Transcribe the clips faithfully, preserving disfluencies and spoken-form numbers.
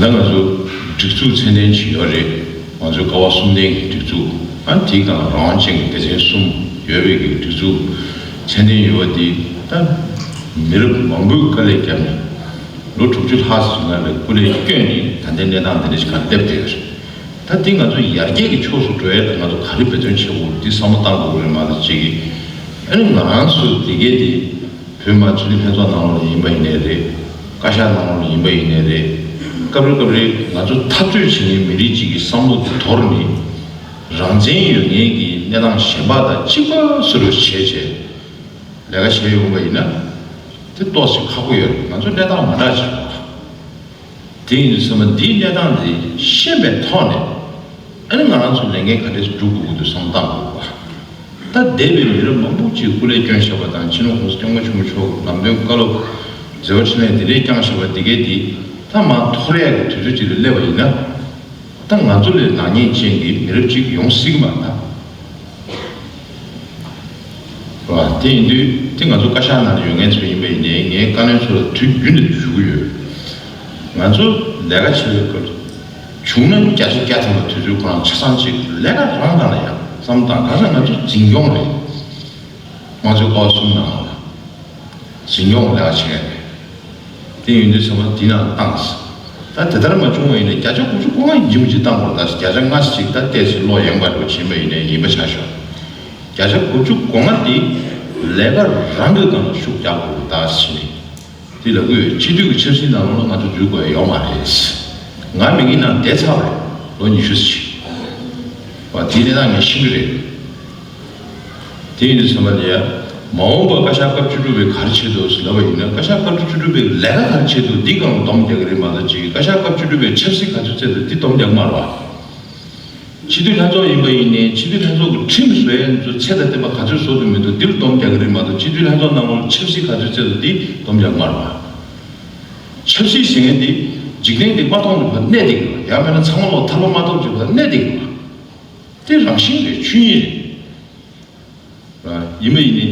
ད་ང་ཚོ་སྒྲིག་འཛུགས་ཚད་ལྡན་ཅིག་ཡོད་རེད། ང་ཚོའི་ཀ་བ་གསུམ་ལྡན་གྱི་སྒྲིག་འཛུགས། ཨ་དེའི་སྒང་ལ་རང་དབང་ཅན་གྱི་སྡེ་ཚན་གསུམ་ཡོད་པའི་གི་སྒྲིག་འཛུགས་ཚད་ལྡན་ཡོད་པ་འདི་ད་མི་རབས་མང་པོས་དཀའ་ལས་བརྒྱབ་ནས་ལོ་དྲུག་ཅུ་ལྷག་ཙམ་ལ་ལས་སྐུ་ལས་བསྐྱོན་ནས་ད་ལྟའི་གནས་སྟངས་འདི་འདྲ་ཞིག་ག་སླེབས་བསྡད་ཡོད་རེད། ད་འདི་ང་ཚོ་ཡར་རྒྱས་ཀྱི་ཕྱོགས་སུ་འགྲོ་ཡ་ལ་ང་ཚོ་ག་རེ་འབད་བརྩོན་བྱེད་དགོས་འདི་བསམ་བློ་བཏང་དགོས་རེད་མ་གཏོགས་ཅིག་གིས་ཨ་ནི་ང་རང་ཚོ་དེ་གས་དེ། བོད་མི་སྤྱི་འཐུས་ལྷན་ཚོགས་ནང་ལོགས་ལ་ཡིན་པ་ཡིན་ནའི་རེད། བཀའ་ཤག་ནང་ལོགས་ལ་ཡིན་པ་ཡིན་ནའི་རེད། སྐབས་རེ་སྐབས་རེ་ང་ཚོ་འཐབ་རྩོད་བྱེད་མཁན་མི་རིགས་གཅིག་གི་བསམ་བློ་དེ་དོར་ནས་རང་བཙན་ཡོད་མཁན་གྱི་གནས་སྟངས་གཞན་པ་དང་གཅིག་པ་བཟོ་འདྲ་བྱས་བྱས་ལས་ཀ་བྱས་ཡོང་པ་ཡིན་ན་དེ་ཏོག་ཙམ་ཁག་པོ་ཡོད་རེད། ང་ཚོ་གནས་སྟངས་མ་འདྲ་ཞིག་རེད། དེ་ཡིན་དུས་ཚང་མ་འདིའི་གནས་སྟངས་འདི་ཤེས་པའི་ཐོག་ནས་ཨ་ནི་ང་རང་ཚོ་ལས་འགན་ག་འདྲས་སྒྲུབ་དགོས་ཀྱི་འདུག་བསམ་བློ་བཏང་དགོས་པ། ད་འདས་པའི་མི་རབས་མང་པོ་ཅིག་སྐུ་ལས་བསྐྱོན་བཞག་པ་དང་སྤྱི་ནོར་༸གོང་ས་༸སྐྱབས་མགོན་ཆེན་པོ་མཆོག་གི་ལམ་སྟོན་བཀའ་སློབ་མཛད་པ་འཕྲིན་ལས་འདི་འདྲས་བསྐྱངས་བཞག་པ་འདི་གས་འདི་ད་མར་འཐོར་ཡག་གི་དུས་ཚོད་ཅིག་ལ་སླེབས་པ་ཡིན་ན། ད་ང་ཚོ་ལས་ནག་ཉེས་ཅན་གྱི་མི་རབས་ཅིག་ཡོང་སྲིད་ཀྱི་མ་རེད་ད། རེད་བ། དེ་ཡིན་དུས་དེ་ང་ཚོ་བཀའ་ཤག་ནང་ལ་ཡོད་མཁན་ཚོ་ཡིན་པ་ཡིན་ནའི་ངའི་བཀའ་བློན་ཚོ་ལ་དུས་རྒྱུན་དུ་ཞུ་གི་ཡོད། ང་ཚོ་ལས་ཀ་བྱེད་པའི་སྐབས་བྱུང་ན་བརྒྱ་ཆ་བརྒྱ་ཐམ་པ་དུས་ཚོད་ཁོ་རང་ཆ་ཚང་ཅིག་ལས་ཀ་རང་སྒང་ལ་ཡང་བསམ་བློ་བཏང་། གང་ཟེར་ང་ཚོ་འཛིན་སྐྱོང་རེད། དམངས་གཙོའི་ཀ་བ་གསུམ་ནང་ལ་འཛིན་སྐྱོང་ལས་ཀ་བྱེད་མཁན་རེད། དེ་ཡིན་དུས་ཚང་མ་འདི་ནང་བཏང་ཟེར། ད་དེ་ལྟར་མ་བྱུང་བ་ཡིན་ན་བརྒྱ་ཆ་དགུ་བཅུ་གོ་ལྔ་ཡིན་གཅིག་མིན་གཅིག་བཏང་དགོས། ད་བརྒྱ་ཆ་ལྔ་ཞིག་ད་ཏོག་ཙམ་བློ་ཡངས་པ་འགྲོ་བྱེད་པ་ཡིན་ནའི་ཡིན་པ་ཆ་བཞག་བརྒྱ་ཆ་དགུ་བཅུ་གོ་ལྔ་དེ་ལས་ཀ་རང་གི་སྒང་ལ་ཤུགས་རྒྱག་དགོས་ད་ཟེར་ནས་དེ་ལབ་ཀྱི་ཡོད། སྤྱི་འཐུས་ཀྱི་ཆབ་སྲིད་ནང་ལོགས་ལ་ང་ཚོ་འཛུལ་དགོས་ཡ་ཡོད་མ་རེད། ང་མི་གི་ནང་བསྡད་ཚར་བ་རེད་ལོ་ཉི་ཤུ་ཙམ་ཞིག་བ། དེའི་གནས་སྟངས་ངས་ཤེས་ཀྱི་རེད། དེ་ཡིན་དུས་ཚང་མ་ལ་ཡ། མ་འོངས་པར་བཀའ་ཤག་སྐབས་བཅུ་དྲུག་པས་ག་རེ་བྱེད་འདུག་ཟེར་ལབ་པ་ཡིན་ན། བཀའ་ཤག་སྐབས་བཅུ་དྲུག་པས་ལས་ཀ་ག་རེ་བྱེད་འདུག་འདི་སྒང་ལ་སྡོམ་རྒྱག་གི་རེད་མ་གཏོགས་ཅིག་བཀའ་ཤག་སྐབས་བཅུ་དྲུག་པས་ཆབ་སྲིད་ག་ཚོད་བཙལ་འདུག་འདི་སྡོམ་རྒྱག་གི་མ་རེད་བ། སྤྱི་འཐུས་ལྷན་ཚོགས་ཡིན་པ་ཡིན་ནའི་སྤྱི་འཐུས་ལྷན་ཚོགས་ཀྱི་ཁྲིམས་བཟོ་ཡ་ཚོ་ཚད་དང་ལྡན་པ་ག་ཚོད་བཟོ་འདུག་མི་འདུག་འདི་ལ་སྡོམ་རྒྱག་གི་རེད་མ་གཏོགས་སྤྱི་འཐུས་ལྷན་ཚོགས་ནང་ལོགས་ཆབ་སྲིད་ག་ཚོད་བཙལ་འདུག་འདི་སྡོམ་རྒྱག་གི་མ་རེད་བ། ཆབ་སྲིད་ཟེར་མཁན་འདི་འཇིག་རྟེན་འདི་མ་མཐོང་དུས་བར་གནས་བསྡད་ཀྱི་རེད་བ། ཡང་མིན་ན་ཚང་མ་ལོག་ཐར་པ་མ་ཐོབ་ཀྱི་བར་གནས་བསྡད་ཀྱི་རེད་བ། དེ་རང་བཞིན་རེད། ཆོས་ཉིད་རེད། ཡིན་པ་ཡིན་ནའི་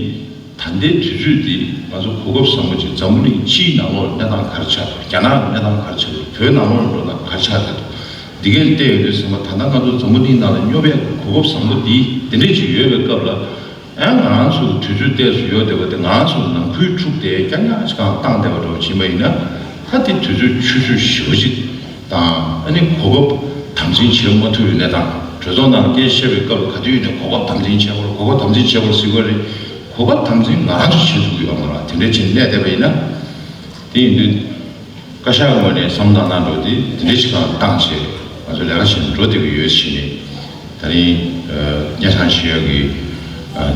ད་ལྟའི་དུས་ཚོད་འདི་ང་ཚོ་གོ་སྐབས་བཟང་པོ་ཅིག་འཛམ་བུ་གླིང་སྤྱིའི་ནང་ལོགས་ལ་གནས་སྟངས་ག་རེ་ཆགས་འདུག་རྒྱ་ནག་གི་གནས་སྟངས་ག་རེ་ཆགས་འདུག་བོད་ནང་ལོགས་ལ་འགྲོ་ན་ག་རེ་ཆགས་བསྡད་འདུག་འདི་གས་བལྟས་ཡོང་དུས་ཚང་མ་ད་ལྟ་ང་ཚོ་འཛམ་བུ་གླིང་ནང་ལ་སྙོབ་ཡག་གི་གོ་སྐབས་བཟང་པོ་འདི་དེ་འདྲས་ཅིག་ཡོད་པའི་སྐབས་ལ། ཨ་ང་རང་ཚོ་གི་དུས་ཚོད་ཏོག་ཙམ་ཡོད་བསྡད་པ་དེ་ང་རང་ཚོ་ནང་ཁུལ་འཁྲུག་སྟེ་རྐྱང་རྐྱང་ཅིག་གང་བཏང་བསྡད་པ་འདྲ་བོ་བྱེད་པ་ཡིན་ན། ད་དེ་དུས་ཚོད་ཆུད་ཟོས་ཞེ་པོ་ཅིག་དང་། ཨ་ནི་གོ་སྐབས་དམ་འཛིན་བྱེད་མ་ཐུབ་པའི་གནས་སྟངས། གྲོས་ཚོགས་ནང་སྐད་ཆ་བཤད་པའི་སྐབས་ལ་ག་དུས་ཡིན་ནའི་གོ་སྐབས་དམ་འཛིན་བྱེད་དགོས་རེད། གོ་སྐབས་དམ་འཛིན་བྱེད་དགོས་རེད་ཟེར་གྱི་ཡོད་རེད། གོ་སྐབས་དམ་འཛིན་ང་རང་ཚོ་བྱེད་ཐུབ་ཀྱི་ཡོད་མ་རེད། དེ་འདྲ་བྱས་ནས་གནས་བསྡད་པ་ཡིན་ན། དེ་ཡིན་དུས། བཀའ་ཤག་ངོས་ནས་བསམ་བློ་བཏང་ན་འགྲོ་དེ་དེ་འདྲ་ཞིག་གང་བཏང་བྱས་ང་ཚོ་ལས་ཀ་བྱེད་འགྲོ་བསྡད་ཀྱི་ཡོད་ཟེར་ནས། ད་རིང་སྙན་སེང་ཞུ་ཡག་གི་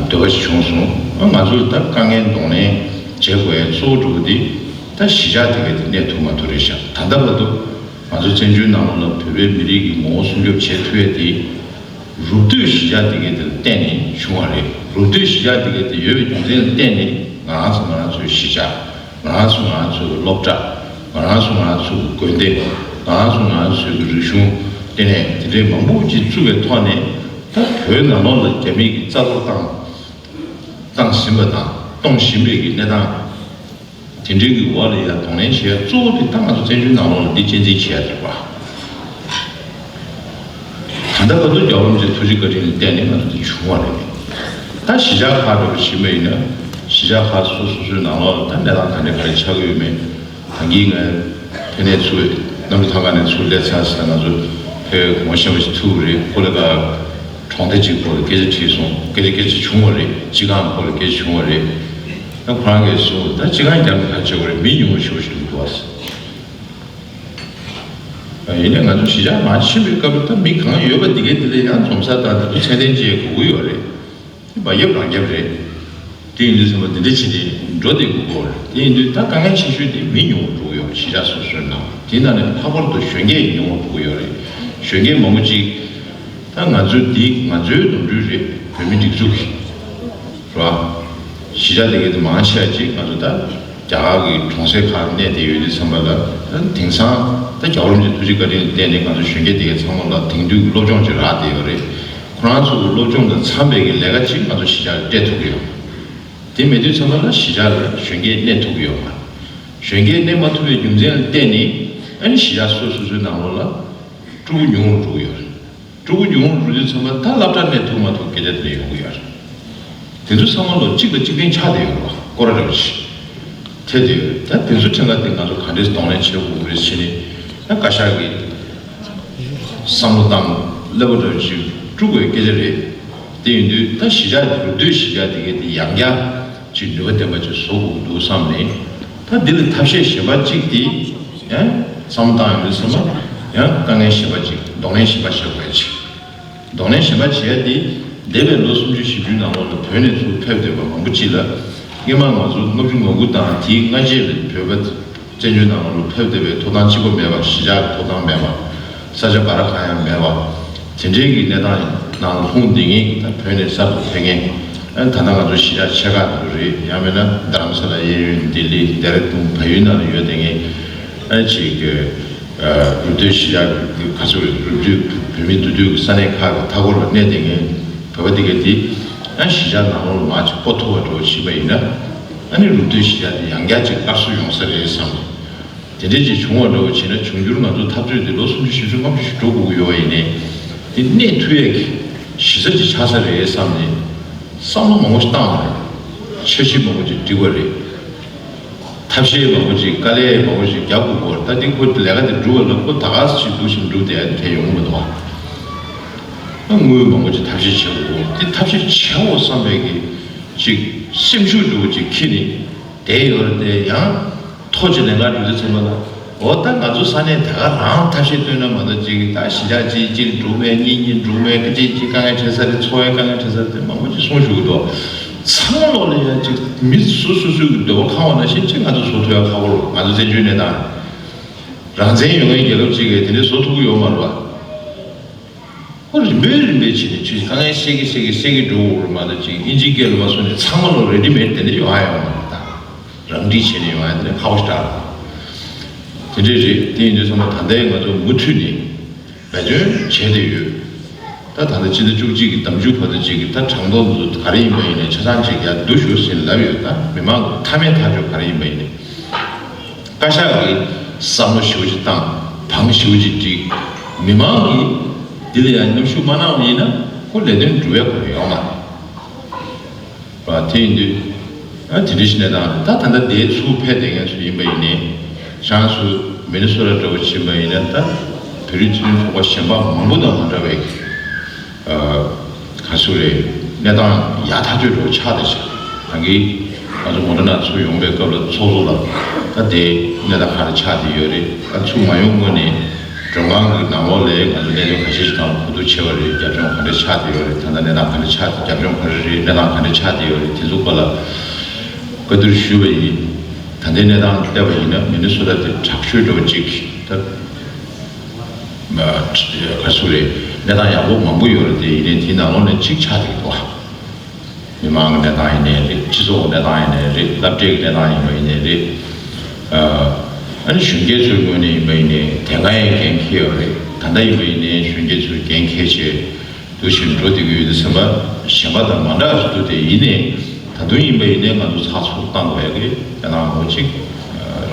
འདོད་པ་ཞིག་བྱུང་སོང་། ང་ཚོར་ད་དཀའ་ངལ་གདོང་ལེན་བྱེད་དགོས་ཡ་གཙོ་བོ་འགྲོ་གི་དེ་ད་གཞིས་ཆགས་དེ་ག་དེ་གནས་ཐུབ་མ་ཐུབ་རེད་ཤག་ད་ལྟ་བར་དུ་ང་ཚོ་བཙན་བྱོལ་ནང་ལོགས་ལ་བོད་པའི་མི་རིགས་ཀྱི་ངོ་བོ་སྲུང་སྐྱོབ་བྱེད་ཐུབ་ཡ་དེ། རུབ་བསྡུས་གཞིས་ཆགས་དེ་གའི་དེ་ལ་བརྟེན་ནས་བྱུང་བ་རེད། རུབ་བསྡུས་གཞིས་ཆགས་དེ་གའི་དེ་ཡོད་པའི་རྒྱུ་མཚན་ལ་བརྟེན་ནས་ང་རང་ཚོ་ང་རང་ཚོའི་གཞིས་ཆགས། ང་རང་ཚོ་ང་རང་ཚོའི་སློབ་གྲྭ། ང་རང་ཚོ་ང་རང་ཚོའི་དགོན་སྡེ། ང་རང་ཚོ་ང་རང་ཚོའི་རིག་གཞུང་ལྟེ་གནས་དེ་འདྲའི་མང་པོ་ཅིག་བཙུགས་པའི་ཐོག་ནས་ད་བོད་ནང་ལོགས་ལ་རྒྱ་མི་གིས་རྩ་གཏོར་བཏང་བཏང་ཟིན་པ་དང་གཏོང་བཞིན་པའི་གི་གནས་སྟངས། དེ་འདྲའི་གི་འོག་ལ་ཡ་གདོང་ལེན་བྱེད་ཡ་གཙོ་བོ་དེ་ད་ང་ཚོ་བཙན་བྱོལ་ནང་ལོགས་ལ་འདི་གཅེས་འཛིན་བྱེད་ཡ་རེད་པ། ད་ལྟ་བར་དུ་རྒྱལ་བ་རིན་པོ་ཆེའི་ཐུགས་རྗེ་བཀའ་དྲིན་ལ་བརྟེན་ནས་ང་ཚོ་འདི་བྱུང་བ་རེད། ད་གཞིས་ཆགས་ཁག་འདྲ་པོ་ཞིག་ཡིན་པ་ཡིན་ན་གཞིས་ཆགས་ཁག་སོ་སོ་སོའི་ནང་ལོགས་ལ་ད་གནས་སྟངས་ག་འདྲ་ག་རེ་ཆགས་ཀྱི་ཡོད་མེད། ད་གིན་ང་ཕ་ནས་ཚུར་གནམ་གྲུ་ཐང་ག་ནས་ཚུར་སླེབས་ཚར་ཟེར་ན་ང་ཚོ་ཕ་གིར་ངོ་ཤེས་པ་ཞིག་ཐུག་རེད། ཁོ་ལ་ག་གྲོང་སྡེ་གཅིག་སྐོར་ལ་སྐད་ཆ་དྲིས་སོང་། སྐད་ཆ་སྐད་ཆ་བྱུང་བ་རེད། སྤྱི་ཁང་སྐོར་ལ་སྐད་ཆ་བྱུང་བ་རེད། ད་ཁོ་རང་གིས་གསུངས། ད་སྤྱི་ཁང་རྒྱབ་ནས་ག་རེ་བྱེད་དགོས་རེད། མི་ཉུང་བ་ཞེ་པོ་ཞིག་འདུག་ཨ། ཡིན་ནའི་ང་ཚོ་གཞིས་ཆགས་མར་ཕྱིན་པའི་སྐབས་ལ་ད་མི་གང་ཡོད་པ་འདི་གའི་དེ་ལ་ཡང་འཛོམས་ས་དང་དེ་ཚོ་ཚད་ལྡན་ཅིག་དགོས་ཀྱི་ཡོད་རེད། དེ་མ་རྒྱབ་རང་རྒྱབ་རེད། དེ་ཡིན་དུས་ཚང་མ་འདི་འདྲ་བྱས་ཏེ་འགྲོ་བསྡད་དགོས་ཀྱི་ཡོད་རེད། དེ་ཡིན་དུས་ད་དཀའ་ངལ་ཆེ་ཤོས་དེ་མི་ཉུང་བ་འགྲོ་གི་ཡོད་རེད། གཞིས་ཆགས་སོ་སོའི་ནང་དེ་ནང་ནས་ལྷག་པར་དུ་གཞོན་སྐྱེས་ཉུང་བ་འགྲོ་གི་ཡོད་རེད། གཞོན་སྐྱེས་མང་པོ་ཅིག་ད་ང་ཚོའི་འདི་ང་ཚོའི་ནོར་འཁྲུལ་རེད། བོད་མི་སྒྲིག་འཛུགས་ཀྱི་རེད་བ། གཞིས་ཆགས་དེ་གའི་དེ་མང་ཆེ་བ་ཅིག་ང་ཚོ་ད་རྒྱ་གར་གྱི་གྲོང་གསེབ་ཁག་གནས་བསྡད་ཡོད་དུས་ཙམ་པ་ལ། ད་དེང་སང་ད་རྒྱལ་བ་རིན་པོ་ཆེའི་ཐུགས་རྗེ་བཀའ་དྲིན་ལ་བརྟེན་ནས་ང་ཚོ་གཞོན་སྐྱེས་དེ་གའི་ཚང་མ་ལ་དེང་དུས་ཀྱི་སློབ་སྦྱོང་ཅིག་རག་བསྡད་ཡོད་རེད། ཁོ་རང་ཚོ་གི་སློབ་སྦྱོང་དང་འཚམ་པའི་གི་ལས་ཀ་ཅིག་ང་ཚོ་གཞིས་ཆགས་ལ་སྤྲད་ཐུབ་ཀྱི་ཡོད། དེ་མེད་དུས་ཙམ་པ་ལ་གཞིས་ཆགས་ལ་གཞོན་སྐྱེས་གནས་ཐུབ་ཀྱི་ཡོད་མ་རེད། གཞོན་སྐྱེས་གནས་མ་ཐུབ་པའི་རྒྱུ་མཚན་ལ་བརྟེན་ནས་ ཨ་ནི་གཞིས་ཆགས་སོ་སོ་སོའི་ནང་ལོགས་ལ་ཕྲུ་གུ་ཉུང་རུ་འགྲོ་གི་ཡོད་རེད། ཕྲུ་གུ་ཉུང་རུ་འགྲོ་དུས་ཚང་མ་ད་སློབ་གྲྭ་གནས་ཐུབ་མ་ཐུབ་སྐད་ཆ་དེ་འདྲ་ཡོང་གི་ཡོད་རེད། དེ་ཚོ་ཚང་མ་ལོ་གཅིག་དང་གཅིག་བརྟེན་ཆགས་བསྡད་ཡོད་རེད་བ། སྐོར་ར་འདྲ་བོ་ཞིག་འཕྲད་བསྡད་ཡོད་རེད། ད་དེ་ཚོ་འཕྲད་ཁ་དེ་ང་ཚོ་ག་འདྲས་གདོང་ལེན་བྱེད་དགོས་ཀྱི་རེད་བྱས་ནས། ད་བཀའ་ཤག་གིས་བསམ་བློ་བཏང་སླེབས་པ་འདྲ་བོ་ཞིག་དཀྲུག་དགོས་སྐད་ཆ་རེད། དེ་ཡིན་དུས་ད་གཞིས་ཆགས་རུ་སྡོད་གཞིས་ཆགས་དེ་གའི་དེ་ཡང་བསྐྱར་ཅིག་ནུས་པ་ལྡན་པ་ཅིག་བཟོ་དགོས་ཀྱི་འདུག་བསམ་ནས། ད་འདི་ལ་ཐབས་ཤེས་གཞན་པ་གཅིག་དེ་ཡང་བསམ་བློ་བཏང་ཡོང་དུས་ཙམ་པ་ཡང་དཀའ་ངལ་གཞན་པ་ཅིག་གདོང་ལེན་གཞན་པ་བྱེད་དགོས་ཡ་ཅིག་གདོང་ལེན་གཞན་པ་བྱེད་ཡ་དེ། འདས་པའི་ལོ་སུམ་ཅུ་བཞི་བཅུའི་ནང་ལོགས་ལ་བོད་ནས་ཚུར་ཕེབས་བསྡད་པ་མང་པོ་ཅིག་ལ། སྔོན་མ་ང་ཚོ་ལྔ་བཅུ་ང་དགུ་དང་དེའི་སྔ་རྗེས་ལ་བོད་པ་བཙན་བྱོལ་ནང་ལོགས་ལ་ཕེབས་བསྡད་པའི་ཐོབ་ཐང་གཅིག་པོ་མེད་པ། གཞིས་ཆགས་ཀྱི་ཐོབ་ཐང་མེད་པ། ས་ཆ་སྦ་ར་གང་ཡང་མེད་པ། དེ་འདྲའི་གི་གནས་སྟངས་ནང་ལ་ལྷུང་བསྡད་མཁན་གྱི། ད་བོད་ནས་གསར་དུ་ཕེབས་མཁན། ཨ་ད་ལྟ་ང་ཚོ་གཞིས་ཆགས་ཆེ་ཁག་དེ་ཚོ་རེད། ཡང་མིན་ན་རྡ་རམ་ས་ལ། གཡས་གཡོན་ལྡི་ལི། ལྡེ་ར་ལྡུན། བལ་ཡུལ་ནང་ལ་ཡོད་བསྡད་མཁན། ཨ་ཅིག་གི་ཨ་རུ་སྡོད་གཞིས་ཆགས་ཀྱི་ག་ཚོད་རེད། རུ་སྡོད་བོད་མི་འདུས་སྡོད་ཀྱི་ས་གནས་ཁག་གི་མཐའ་འཁོར་ལ་གནས་བསྡད་མཁན་བོད་པ་དེ་གས་དེ། ཨ་གཞིས་ཆགས་ནང་ལོགས་ལ་མར་ཅིག་སྤོ་ཐུབ་པ་འདྲ་བོ་བྱས་པ་ཡིན་ན། ཨ་ནི་རུ་སྡོད་གཞིས་ཆགས་དེ་ཡང་བསྐྱར་ཅིག་སླར་གསོ་ཡོང་ས་རེད་བསམ། དེ་འདྲས་ཅིག་བྱུང་བ་འདྲ་བོ་བྱས་ན། འབྱུང་འགྱུར་ང་ཚོ་འཐབ་རྩོད་དེ་ལོ་སུམ་ཅུ་བཞི་བཅུ་ལྔ་བཅུ་ཞིག་འགྲོ་དགོས་ཀྱི་ཡོད་པ་ཡིན་ནའི། དེ་གནས་ཐུབ་ཡས་ཀྱི་གཞི་རྩ་ཅིག་ཆགས་ས་རེད་བསམ་ནས་བསམ་བློ་མང་པོ་ཞིག་བཏང་བ་རེད། འཆར་གཞི་མང་པོ་ཅིག་བསྒྲིགས་པ་རེད། ཐབས་ཤེས་མང་པོ་ཅིག་དཀའ་ལས་མང་པོ་ཞིག་རྒྱག་དགོས་པ་རེད། ད་འདི་ཁོ་ལས་ཀ་དེ་སྒྲུབ་པ་ལ་ཁོ་ད་ག་ཅིག་འདུག་བཞིན་སྒྲུབ་བསྡད་ཡ་དེ་གས་ཡོང་གི་མི་འདུག་བ། ད་དངུལ་མང་པོ་ཅིག་ཐབས་ཤེས་བྱེད་དགོས། དེ་ཐབས་ཤེས་བྱའོ་བསམ་པའི་གི་ཅིག་སེམས་ཤུགས་འདྲ་བོ་ཅིག་འཁྱེར་ནས་བསྡད་ཡོད་རེད་དེ། ཡང་ཐོ་ཅིག་ལེན་ག་འགྲོ་དུས་ཙམ་པ་ལ། འོ་ད་ང་ཚོ་ས་གནས་ད་ག་རང་ཐབས་ཤེས་བཏོན་ན་མ་གཏོགས་ཅིག་ད་གཞིས་ཆགས་གཅིག་གཅིག་འགྲོ་མེད། གཉིས་གཉིས་འགྲོ་མེད། སྐད་ཅིག་གཅིག་དཀའ་ངལ་འཕྲད་ས་རེད། འཚོ་བའི་དཀའ་ངལ་འཕྲད་ས་རེད། དེ་མང་པོ་ཅིག་གསུངས་བཞུགས་ཀྱི་འདུག་ཚང་མ་ལོག་ལ་ཡ་ཅིག་མི་སོ་སོ་སོའི་གི་འདོད་པ་ཁེངས་པ་ནང་བཞིན་ཅིག་ང་ཚོ་བཟོ་ཐུབ་ཡ་ཁག་པོ་རེད། ང་ཚོ་བཙན་བྱོལ་གནས་སྟངས་རང་བཙན་ཡོད་མཁན་རྒྱལ་ཁབ་ཅིག་གིས་དེ་འདྲས་བཟོ་ཐུབ་ཀྱི་ཡོད་མ་རེད་བ། ཁོ་རིམ་པས་རིམ་པས་བྱས་ནས་ཆུ་དཀའ་ངལ་སེལ་གྱི་སེལ་གྱི་སེལ་གྱི་འགྲོ་དགོས་རེད་མ་གཏོགས་ཅིག་ཨིན་ཇིའི་སྐད་ལ་མ་སོང་ནས་ཚང་མ་ལོ་རེ་ཌི་མེཌ་དེ་འདྲ་ཡོང་ཡ་ཡོད་མ་རེད། ད་རང་འགྲིག་བྱས་ནས་ཡོང་ཡ་དེ་འདྲ་ཁག་པོ་ཞིག་རེད། དེ་འདྲས་རེད། དེ་ཡིན་དུས་ཚང་མ་ད་ལྟའི་ང་ཚོ་མུ་མཐུད་ནས་འབད་བརྩོན་བྱས་བསྡད་ཡོད། ད་ད་ལྟ་སྤྱི་ཟླ་བཅུ་གཅིག་གི་ཟླ་མཇུག་བར་དུ་ཅིག་གི་ད་གྲངས་ཐོ་འདི་ཚོ་ག་རེ་ཡིན་པ་ཡིན་ནའི་ཆ་ཚང་ཅིག་ཡར་བསྡུ་ཞོག་ཟེར་ལབ་ཡོད། ད་མི་མང་གི་མཐའ་མའི་ཐག་གཅོད་ག་རེ་ཡིན་པ་ཡིན་ནའི། བཀའ་ཤག་གིས་བསམ་བློ་ཞེ་པོ་ཅིག་བཏང་། བང་ཞེ་པོ་ཅིག་བསྒྲིགས། མི་མང་གིས་འདི་ལ་ཡང་མཉམ་ཞུགས་མ་གནང་བ་ཡིན་ན་ཁོ་ལས་དོན་འགྲུབ་ཡ་ཁོ་རང་ཡོད་མ་རེད་བ། དེ་ཡིན་དུས་ཨ་དེ་འདྲ་ཞིག་གནས་སྟངས་རེད། ད་ད་ལྟ་དེའི་ཚུར་ཕེབས་བསྡད་མཁན་ཚོ་ཡིན་པ་ཡིན་ནའི། ཁྱེད་རང་ཚོ་མི་ནི་སོ་ཊ་འདྲ་བོ་ཕྱིན་པ་ཡིན་ན། ད་བོད་རིགས་སྤྱི་མཐུན་ཚོགས་པ་གཞན་པ་མང་པོ་དང་མ་འདྲ་བའི་ཨ་ག་ཚོད་རེད། གནས་སྟངས་ཡག་ཐག་ཆོད་འགྲོ་ཆགས་བསྡད་ཤག་ད་གིན་ང་ཚོ་མོ་ཊ་ནང་ཚུར་ཡོང་པའི་སྐབས་ལ་ཚོགས་གཙོ་ལ་ད་དེ་གནས་སྟངས་ག་རེ་ཆགས་བསྡད་ཡོད་རེད། ད་ཚུར་མ་ཡོང་སྔོན་ནས་མགྲོན་ཁང་གི་ནང་ལོགས་ལ་ང་ཚོ་གནད་དོན་ཁ་ཤས་ཤིག་དང་གོ་བསྡུར་བྱས་པ་རེད། རྒྱབ་ལྗོངས་ག་འདྲ་ཆགས་བསྡད་ཡོད་རེད། ད་ལྟ་གནས་སྟངས་ག་འདྲ་ཆགས། རྒྱབ་ལྗོངས་ག་རེ་རེད། གནས་སྟངས་ག་འདྲ་ཆགས་བསྡད་ཡོད་རེད། དེ་ཚོ་སྐོར་ལ་བཀའ་བསྡུར་ཞུས་པ་ཡིན། ད་ལྟའི་གནས་སྟངས་བལྟས་པ་ཡིན་ན་མི་ནི་སོ་ཊ་དེ་དྲག་ཤོས་འདྲ་བོ་ཅིག་ད་ག་ཚོད་རེད། གནས་སྟངས་ཡག་པོ་མང་པོ་ཡོད་རེད་དེ། ཡིན་ནའི་དེའི་ནང་ལོགས་ནས་གཅིག་ཆགས་བསྡད་ཀྱི་འདུག་བ། མི་མང་གི་གནས་སྟངས་ཡིན་ནའི་རེད། སྤྱི་ཚོགས་ཀྱི་གནས་སྟངས་ཡིན་ནའི་རེད། སློབ་གྲྭའི་གནས་སྟངས་ཡིན་པ་ཡིན་ནའི་རེད། ཨ་ནི་གཞོན་སྐྱེས་ཚོའི་ངོས་ནས་ཡིན་པ་ཡིན་ནའི་དེ་སྔ་ཡང་འགན་འཁྱེར་ཡོད་རེད། ད་ལྟ་ཡིན་པ་ཡིན་ནའི་གཞོན་སྐྱེས་ཚོས་འགན་འཁྱེར་བྱས་འདུག་བཞིན་འགྲོ་བསྡད་ཀྱི་ཡོད་དུས་ཙམ་པ། གཞན་པ་དང་མ་འདྲ་བ་ཞིག་འདུག་དེ་ཡིན་ནའི་ད་དུང་ཡིན་པ་ཡིན་ནའི་ང་ཚོ་ཚགས་ཚུད་བཏང་དགོས་ཡ་གི་ཡ་ནང་མོ་གཅིག་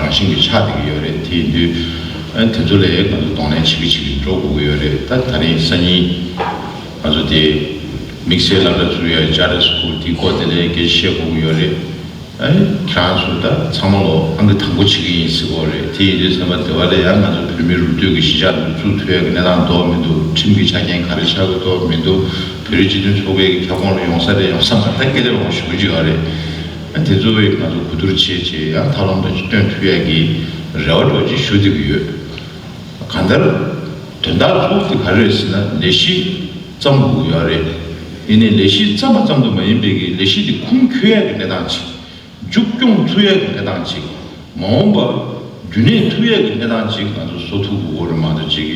རང་བཞིན་གྱི་ཆགས་བསྡད་ཀྱི་ཡོད་རེད། དེ་ཡིན་དུས་ཨ་ནི་དེ་ཚོ་ལ་ང་ཚོ་གདོང་ལེན་བྱེད་ཀྱི་བྱེད་ཀྱི་འགྲོ་དགོས་ཀྱི་ཡོད་རེད། ད་ད་རིང་སང་ཉིན་ང་ཚོ་དེ་དམིགས་བསལ་སློབ་གྲྭ་ཚུགས་ཡ་ཅར་ཊར་སི་ཀུལ་དེའི་སྐོར་དེ་ལ་སྐད་ཆ་བཤད་དགོས་ཀྱི་ཡོད་རེད། ཨ་ནི་ཁྱེད་རང་ཚོ་ད་ཚང་མ་ལོ་ཨང་ཀི་དང་པོ་བྱེད་ཀྱི་ཡིན་ཟེར་གྱི་ཡོད་རེད། དེ་ཡིན་དུས་ཙམ་པ་དེ་བ་ལ་ཡང་ང་ཚོ་བོད་མི་རུ་སྡོད་ཀྱི་གཞིས་ཆགས་འདི་བཙུགས་ཐུབ་ཡ་གི་གནས་སྟངས་འདུག་མི་འདུག་ཁྲིམས་ཀྱི་ཆ་རྐྱེན་ག་རེ་ཆགས་ཀྱི་འདུག་མི་འདུག་བོད་རིགས་སྤྱི་མཐུན་ཚོགས་པའི་ཁྱབ་ཁོངས་ལ་ཡོང་ས་རེད་ཡོང་ས་མ་རེད། ད་སྐད་ཆ་མང་པོ་ཞེ་པོ་ཅིག་ཡོད་རེད། ཨ་དེ་ཚོ་བས་ང་ཚོ་གོ་བསྡུར་བྱས་བྱས་ཡང་ཐབས་ལམ་འདྲ་ཅིག་སྟོན་ཐུབ་ཡ་གི་རེ་བ་འདྲ་ཅིག་ཞུ་བསྡད་ཀྱི་ཡོད། གང་ལྟར་དོན་དག་གཙོ་བོ་དེ་ག་རེ་རེད་ཟེར་ན། ལས་གཞི་བརྩམ་དགོས་ཡོད་རེད། ཡིན་ནའི་ལས་གཞི་བརྩམས་པ་ཙམ་དུ་མ་ཡིན་པའི་གི་ལས་གཞི་དེ་ཁུངས་འཁྱོལ་ཡ་གི་གནས་སྟངས་ཅིག་མཇུག་སྐྱོང་ཐུབ་ཡ་གི་གནས་སྟངས་ཅིག་མ་འོངས་པར་རྒྱུན་གནས་ཐུབ་ཡ་གི་གནས་སྟངས་ཅིག་ང་ཚོ་བཟོ་ཐུབ་དགོས་རེད་མ་གཏོགས་ཅིག་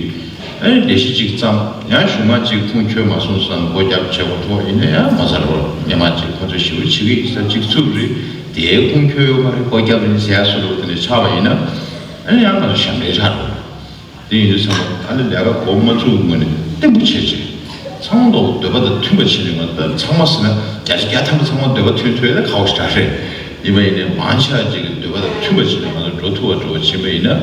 ཨ་ནི་ལས་གཞི་ཅིག་བརྩམས། ཡང་གཞུག་མ་ཅིག་ཁུངས་འཁྱོལ་མ་སོང་ཙང་སྒོ་བརྒྱབ་བྱེད་དགོས་ཐུག་ཡིན་ན་ཡང་མ་ཚར་བར་སྔོན་མ་ཅིག་ཁོ་ཚོས་ཞེ་པོ་བྱེད་ཀྱི་ཡིན་ས་ཅིག་ཚུགས་རེད། དེའི་ཁུངས་འཁྱོལ་ཡོད་མ་རེད། སྒོ་བརྒྱབ་རེད་ཟེར་ཡ་བཟོ་འདྲ་དེ་འདྲ་ཆགས་པ་ཡིན་ན། ཨ་ནི་ཡང་ང་ཚོ་ཞབས་འདྲེན་ཆགས་འགྲོ། དེ་ཡིན་དུས་ཚང་མ་ཨ་ནི་ལས་ཀ་འགོ་མ་བཙུགས་སྔོན་ནས་བརྟན་པོ་བྱས་བྱས། ཚང་མ་འདོད་པ་དང་མཐུན་པ་བྱས་ནས། ང་ཚོ་ཚང་མ་ཟེར་ན་བརྒྱ་ཆ་བརྒྱ་ཐམ་པ་ཚང་མ་འདོད་པ་མཐུན་ཐུབ་ཡ་ལ་ཁག་པོ་ཞེ་དྲག་རེད། ཡིན་པ་ཡིན་ནའི་མང་ཆེ་བ་ཅིག་གི་འདོད་པ་དང་མཐུན་པ་བྱས་ནས་ང་ཚོ་འགྲོ་ཐུབ་པ་འགྲོ་བ་བྱེད་པ་ཡིན་ན།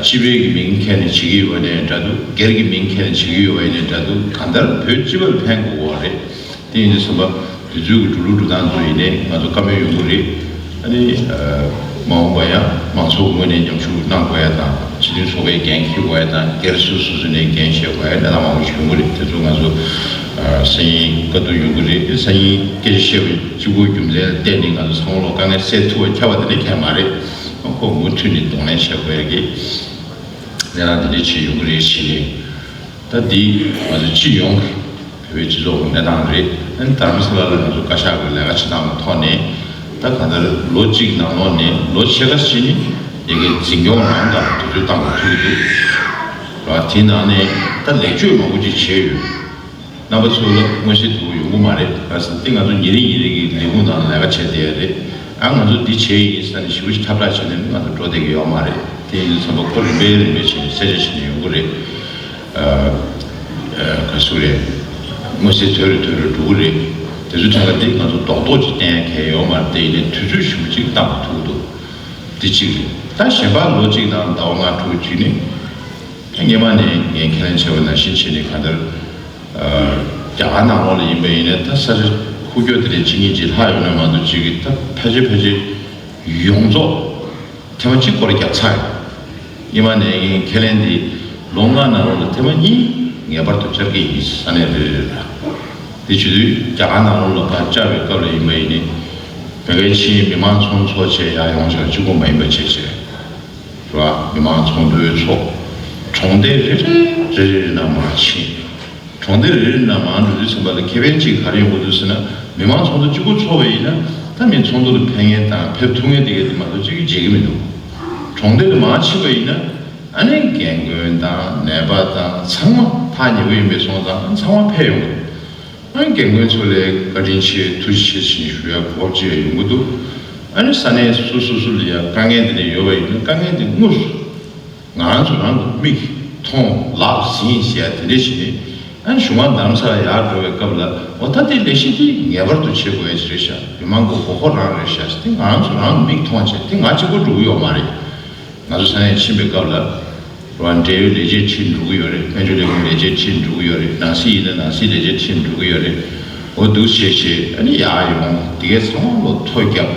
སྤྱི་པའི་གི་མིང་འཁྱེར་ནས་བྱེད་ཀྱི་ཡོད་ནའི་འདྲ་འདུག་སྒེར་གྱི་མིང་འཁྱེར་ནས་བྱེད་ཀྱི་ཡོད་པ་ཡིན་ནའི་འདྲ་འདུག་གང་ལྟར་བོད་སྤྱི་པ་ལ་ཕན་དགོས་པ་རེད། དེ་ཡིན་དུས་ཙམ་པ་དུས་ཚོད་ཀྱི་འགྲོ་ལུགས་འགྲོ་སྟངས་ཚོ་ཡིན་ནའི་ང་ཚོ་བཀའ་མོལ་ཡོང་གི་རེད། ཨ་ནི་མ་འོངས་པ་ཡང་མང་ཚོགས་ངོས་ནས་མཉམ་ཞུགས་གནང་དགོས་ཡ་དང་སྤྱི་མཐུན་ཚོགས་པའི་འགན་འཁྱེར་དགོས་ཡ་དང་སྒེར་སོ་སོ་སོ་ནས་འགན་བཞེས་དགོས་ཡ་གནས་སྟངས་མང་པོ་ཞིག་ཡོང་གི་རེད། དེ་ཚོ་ང་ཚོ་སང་ཉིན་བཀའ་བསྡུར་ཡོང་གི་རེད། སང་ཉིན་སྐད་ཆ་བཤད་པ་གཅིག་པོ་རྒྱུ་མཚན་ལ་བརྟེན་ནས་ང་ཚོ་ཚང་མ་ལོ་དཀའ་ངལ་སེལ་ཐུབ་པ་ཁྱབ་པ་དེ་འདྲ་གང་ཡང་མ་རེད། ཁོ་མུ་མཐུད་ནས་གདོང་ལེན་བྱེད་དགོས་ཡ་གི་གནས་སྟངས་དེ་འདྲ་ཅིག་ཡོང་གི་རེད་བྱས་ནས། ད་འདི་ང་ཚོ་སྤྱི་ཡོངས་ཀྱི་བོད་པའི་སྤྱི་ཚོགས་ཀྱི་གནས་སྟངས་རེད། ཨ་ནི་དྷ་རམ་ས་ལ་ལ་ང་ཚོ་བཀའ་ཤག་གི་ལས་ཀ་བྱེད་སྟངས་ཀྱི་ཐོག་ནས་ད་གང་ལྟར་ལོ་གཅིག་ནང་ལོགས་ནས་ལོ་ཕྱེད་ཀ་ཕྱིན་ནས་ཡ་གི་འཛིན་སྐྱོང་རང་དང་དུས་ཚོད་བཏང་དགོས་ཐུག་གི་འདུག་ར། དེའི་ནང་ནས་ད་ལེགས་བཅོས་མང་པོ་ཅིག་བྱས་ཡོད། རྣམ་པ་ཚོ་ལ་མངོན་གསལ་དོད་པོ་ཡོང་གི་མ་རེད། ག་ཟེར་ཏེ་ང་ཚོ་ཉིན་རེ་ཉིན་རེ་གི་ལས་ཁུངས་ནང་ལས་ཀ་བྱས་བསྡད་ཡ་རེད། ཨ་ང་ཚོ་འདི་བྱས་ཡིན་ཟེར་ནས་ཞེ་པོ་ཅིག་ཁྱབ་བསྒྲགས་བྱས་ནས་ང་ཚོ་འགྲོ་བསྡད་ཀྱི་ཡོད་མ་རེད། དེ་ཡིན་དུས་ཙམ་པ་ཁོ་རིམ་པས་རིམ་པས་བྱས་ནས་གསལ་བཤད་བྱས་ནས་ཡོང་གི་རེད། ཨ་ཨ་ག་ཟེར་རེད། མངོན་གསལ་དོད་རུ་དོད་རུ་འགྲོ་གི་རེད། དེ་ཚོ་ཐད་ཀ་འདི་ང་ཚོ་རྡོག་རྡོག་ཅིག་བསྟན་ཡ་གལ་ཡོད་མ་རེད། དེ་ཡིན་ནའི་དུས་ཚོད་ཞེ་པོ་ཅིག་བཏང་དགོས་ཐུག་འདུག་འདི་གཅིག་རེད། ད་གཞན་པ་ལོ་གཅིག་དང་ཟླ་བ་ལྔ་དྲུག་ཅིག་ནི་སྔོན་མ་ནས་ངས་ཁས་ལེན་བྱས་པ་ནང་བཞིན་བྱས་ནས་གང་ལྟར། རྒྱ་གར་ནང་ལོགས་ལ་ཡིན་པ་ཡིན་ནའི་ད་ས་ཆ་ཁུག་ཀྱོག་དེ་འདྲའི་གཅིག་གཉིས་ཅིག་ལྷག་ཡོད་ན་མ་གཏོགས་ཅིག་གི་ད་ཕལ་ཆེར་ཕལ་ཆེར་ཡོངས་རྫོགས་ཐེངས་མ་གཅིག་སྐོར་བརྒྱབ་ཚར་ཡོད། སྔོན་མ་ནས་ངས་ཁས་ལེན་འདི་ལོ་ལྔ་ནང་ལོགས་ལ་ཐེངས་མ་གཉིས་ངེས་པར་དུ་བཅར་གྱི་ཡིན། ས་གནས་རེ་རེ་ལ་དེ་བྱེད་དུས་རྒྱ་གར་ནང་ལོགས་ལ་ཕར་བཅར་བའི་སྐབས་ལ་ཡིན་པ་ཡིན་ནའི་བོད་པའི་ཆིངས་མི་མང་ཚོགས་གཙོ་བྱས་ཡར་ཡོང་བྱས་གཅིག་པོ་མ་ཡིན་པ་བྱས་བྱས། ར། མི་མང་ཚོགས་འདུའི་ཚོགས། གྲོང་སྡེ་རེ་རེ་རེ་རེ་རེ་ནང་མར་ཕྱིན། གྲོང་སྡེ་རེ་རེ་ནང་མར་འགྲོ་དུས་ཙམ་པ་ལ་ཁེ་ཕན་གཅིག་ག་རེ་ཡོང་གི་འདུག་ཟེར་ན། མི་མང་ཚོགས་འདུ་གཅིག་པོ་ཚོགས་པ་ཡིན་ན་ད་མི་ཚོགས་འདུ་ལ་ཕེབས་མཁན་དང་ཕེབས་ཐུབ་མཁན་དེ་གས་དེ་མ་གཏོགས་གཅིག་གིས་བརྗེད་ཀྱི་མི་འདུག་གྲོང་སྡེ་ལ་མར་ཕྱིན་པ་ཡིན་ན་ཨ་ནི་རྒན་རྒོན་དང་ནད་པ་དང་ཚང་མ་ཐག་ཉེ་པོ་ཡིན་པས་སོང་ཙང་ཚང་མ་ཕེབས་ཡོང་གི་འདུག་ཨ་ནི་རྒན་རྒོན་ཚོ་ལ་བཀའ་དྲིན་ཆེ་ཐུགས་རྗེ་ཆེ་ཞེས་ཞུ་ཡ་གོ་སྐབས་ཅིག་ཡང་ཡོང་གི་འདུག་ཨ་ནི་ས་གནས་སོ་སོ་སོ་ལ་ཡང་དཀའ་ངལ་དེ་འདྲ་ཡོད་པ་ཡིན་ན་དཀའ་ངལ་དེ་དངོས་སུ་ང་རང་ཚོ་རང་གི་མིག་གིས་མཐོང་ལག་གིས་ཟིན་ཟེར་ཡ་དེ་འདྲ་བྱས་ནས་ཨ་ནི་གཞུང་མང་རྡ་རམ་ས་ལ་ཡར་འགྲོ་བའི་སྐབས་ལ་འོ་ད་དེ་ལས་གཞི་དེ་ངེས་པར་དུ་བྱེད་དགོས་ཡ་ཅིག་རེད་ཤག་མི་མང་གི་མགོ་སྐོར་རང་རེད་ཤག་དེ་ང་རང་ཚོ་རང་གི་མིག་མཐོང་བྱས་དེ་ང་གཅིག་པོ་འགྲོ་གི་ཡོད་མ་རེད། ང་ཚོ་ས་གནས་ཕྱིན་པའི་སྐབས་ལ། རང་འབྲེལ་ཡོད་ལས་བྱེད་ཁྲིད་འགྲོ་གི་ཡོད་རེད། དཔལ་འབྱོར་ལས་ཁུངས་ལས་བྱེད་ཁྲིད་འགྲོ་གི་ཡོད་རེད། ནང་སྲིད་ཡིན་ན་ནང་སྲིད་ལས་བྱེད་ཁྲིད་འགྲོ་གི་ཡོད་རེད། འོ་འདུག་བྱས་བྱས་ཨ་ནི་ཡར་ཡོང་དེ་གས་ཚང་མ་ལོ་ཐོ་བརྒྱབ།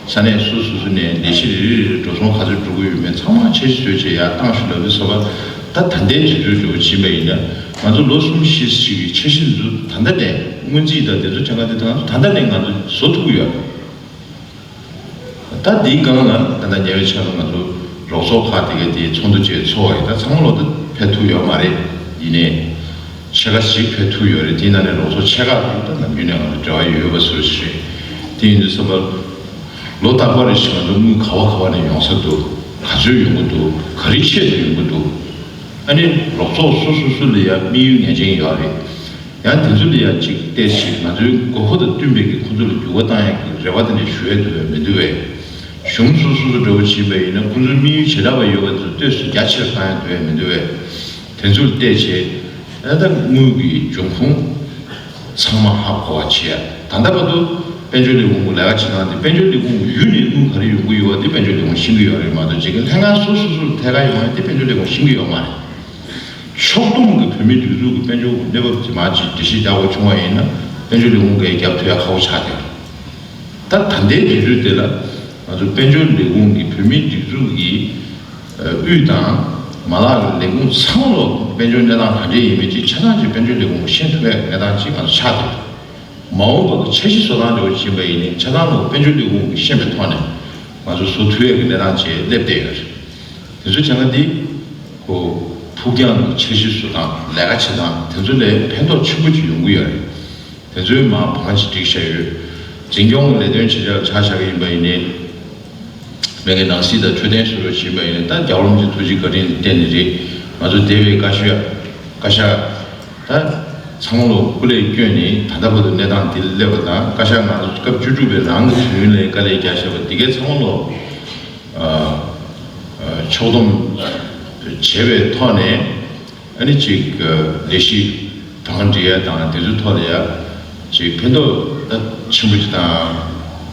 ས་གནས་སོ་སོ་སོ་ནས་ལས་གཞི་རེ་རེ་རེ་འགྲོ་སོང་ག་ཚོད་འགྲོ་གི་ཡོད་མེད་ཚང་མ་འཆར་གཞི་བཟོས་བྱས་ཡར་བཏང་ཞུ་ལབ་དུས་ཙམ་པ་ད་ད་ལྟའི་དུས་ཚོད་འགྲོ་བཞིན་པ་ཡིན་ན་ང་ཚོ་ལོ་གསུམ་བཞི་ཞིག་གི་འཆར་གཞི་འདི་ཚོ་ད་ལྟ་ནས་སྔོན་རྩིས་དང་དེ་ཚོ་ཁྲིམས་ཁང་དེ་ད་ད་ལྟ་ནས་ང་ཚོ་བཟོ་ཐུབ་ཀྱི་ཡོད། ད་འདིའི་སྒང་ལ་ད་ལྟ་ཉེ་བའི་ཆར་ལ་ང་ཚོ་རོགས་ཚོགས་ཁག་དེ་གའི་དེའི་ཚོགས་འདུ་བཅས་ཚོགས་ཡིན། ད་ཚང་མ་ལོ་ད་ཕེབས་ཐུབ་ཡོད་མ་རེད། ཡིན་ནའི་ཕྱེད་ཀ་ཞིག་ཕེབས་ཐུབ་ཡོད་རེད། དེའི་ནང་ནས་རོགས་ཚོགས་ཕྱེད་ཀ་དང་ད་ནམ་རྒྱུན་ནས་ང་ཚོ་འབྲེལ་བ་ཡོད་པ་ཚོ་རེད། དེ་ཡིན་དུས་ཙམ་པ་ལོ་རྟག་པར་རེ་བཞིན་ང་ཚོ་དངུལ་ག་བ་ག་བ་ནས་ཡོང་ས་འདུག་ག་ཚོད་ཡོང་གི་འདུག་ག་རེ་ཆེད་དུ་ཡོང་གི་འདུག་ཨ་ནི་རོགས་ཚོགས་སོ་སོ་སོ་ལ་ཡང་དམིགས་ཡུལ་ངེས་ཅན་ཡོད་རེད། ཡང་དེ་ཚོ་ལ་ཡང་ཅིག་བལྟས་ཤིག་ང་ཚོའི་དགོས་མཁོ་དང་བསྟུན་པའི་གི་ཁོ་ཚོ་ལ་འགྱུར་བ་བཏང་ཡག་གི་རེ་བ་དེ་འདྲ་ཞུ་ཡས་འདུག་བས་མི་འདུག་བས། གཞུང་སོ་སོ་སོ་འདྲ་བོ་ཕྱིན་པ་ཡིན་ན་ཁོ་ཚོའི་དམིགས་ཡུལ་བྱེ་བྲག་པ་ཡོད་པ་ཚོ་ལྟོས་སུ་རྒྱ་ཆེར་བཏང་ཡག་འདུག་བས་མི་འདུག་བས། དེ་ཚོ་ལ་བལྟས་བྱས་ཨ་ད་དངུལ་གི་འབྱུང་ཁུངས་ཚང་མ་ཧ་གོ་བ་བྱེད་ཡ། ད་ལྟ་བར་དུ་དཔལ་འབྱོར་ལས་ཁུངས་ཀྱི་ལས་ཀ་བྱེད་སྟངས་དེ་དཔལ་འབྱོར་ལས་ཁུངས་ཀྱི་ཡུལ་ནས་དངུལ་ག་རེ་ཡོང་གི་ཡོད་པ་དེ་དཔལ་འབྱོར་ལས་ཁུངས་ཤེས་ཀྱི་ཡོད་རེད་མ་གཏོགས་ཅིག་གི་ལྷན་ཁང་སོ་སོ་སོ་ལ་ཐད་ཀར་ཡོང་ཡ་དེ་དཔལ་འབྱོར་ལས་ཁུངས་ཤེས་ཀྱི་ཡོད་མ་རེད། ཕྱོགས་བསྡོམས་ཀྱི་བོད་མིའི་སྒྲིག་འཛུགས་ཀྱི་དཔལ་འབྱོར་གྱི་གནས་བབ་དེ་མར་ཅིག་འགྲེལ་བཤད་རྒྱག་དགོས་བྱུང་བ་ཡིན་ན་དཔལ་འབྱོར་ལས་ཁུངས་ཀྱིས་རྒྱབ་ཐུབ་ཡ་ཁག་པོ་ཆགས་བསྡད་ཡོད་རེད། ད་ད་ལྟའི་དུས་ཚོད་དེ་ལ་ང་ཚོ་དཔལ་འབྱོར་ལས་ཁུངས་ཀྱིས་བོད་མིའི་སྒྲིག་འཛུགས་ཀྱི་དབུས་དང་མ་ལག་གི་ལས་ཁུངས་ཚང་མ་ལོ་དཔལ་འབྱོར་གནས་སྟངས་ག་འདྲས་ཡིན་མིན་ཅིག་ཆ་ཚང་ཅིག་དཔལ་འབྱོར་ལས་ཁུངས་ཀྱིས་ཤེས་ཐུབ་པའི་གནས་སྟངས་ཅིག་ང་ཚོ་ཆགས་བསྡད་ཡོད། མ་འོངས་པ་གི་འཆར་གཞི་བཟོ་སྟངས་འདྲ་བོ་ཕྱིན་པ་ཡིན་ནའི་ཆ་ཚང་ལོ་དཔལ་འབྱོར་ལས་ཁུངས་ཀྱིས་ཤེས་པའི་ཐོག་ནས་ང་ཚོ་བཟོ་ཐུབ་ཡས་ཀྱི་གནས་སྟངས་ཅིག་སླེབས་བསྡད་ཡོད་རེད། དེ་ཚོ་བྱས་ན་འདི་ཁོ་ཕུགས་རྒྱང་གི་འཆར་གཞི་བཟོ་སྟངས་ལས་ཀ་བྱེད་སྟངས་དེ་ཚོ་ལས་ཕན་ཐོགས་ཆེན་པོ་ཅིག་ཡོང་གི་ཡོད་རེད། དེ་ཚོའི་མར་བང་ཅིག་བསྒྲིགས་བཞག་ཡོད། འཛིན་སྐྱོང་གི་ལས་དོན་བྱེད་བྱ་ལ་ཆ་བཞག་གི་ཡིན་པ་ཡིན་ནའི། སྨན་ཁང་ནང་སྲིད་དང་འཕྲོད་བསྟེན་སོགས་ལ་ཕྱིན་པ་ཡིན་ན་ད་རྒྱལ་བ་རིན་པོ་ཆེའི་ཐུགས་རྗེ་བཀའ་དྲིན་ལ་བརྟེན་ནས་རེད། ང་ཚོ་སྡེ་བའི་བཀའ་ཤག་བཀའ་ཤག་ད་ཚང་མ་ལོ་སྐུ་ལས་བསྐྱོན་ནས་ད་ལྟ་བར་དུ་གནས་སྟངས་འདི་ལ་སླེབས་པ་དང་བཀའ་ཤག་ང་ཚོ་སྐབས་བཅུ་དྲུག་པའི་རང་གི་དུས་ཡུན་ལ་དཀའ་ལས་བརྒྱབ་བཞག་པ་འདི་གའི་ཚང་མ་ལོ་ཕྱོགས་བསྡོམས་བྱས་པའི་ཐོག་ནས། ཨ་ནི་གཅིག་ལས་གཞི་གྲངས་འདྲི་ཡ་དང་དེ་ཚོའི་ཐོག་ལ་ཡ་གཅིག་ཕན་ཐོགས་ད་ཆེན་པོ་ཅིག་དང་།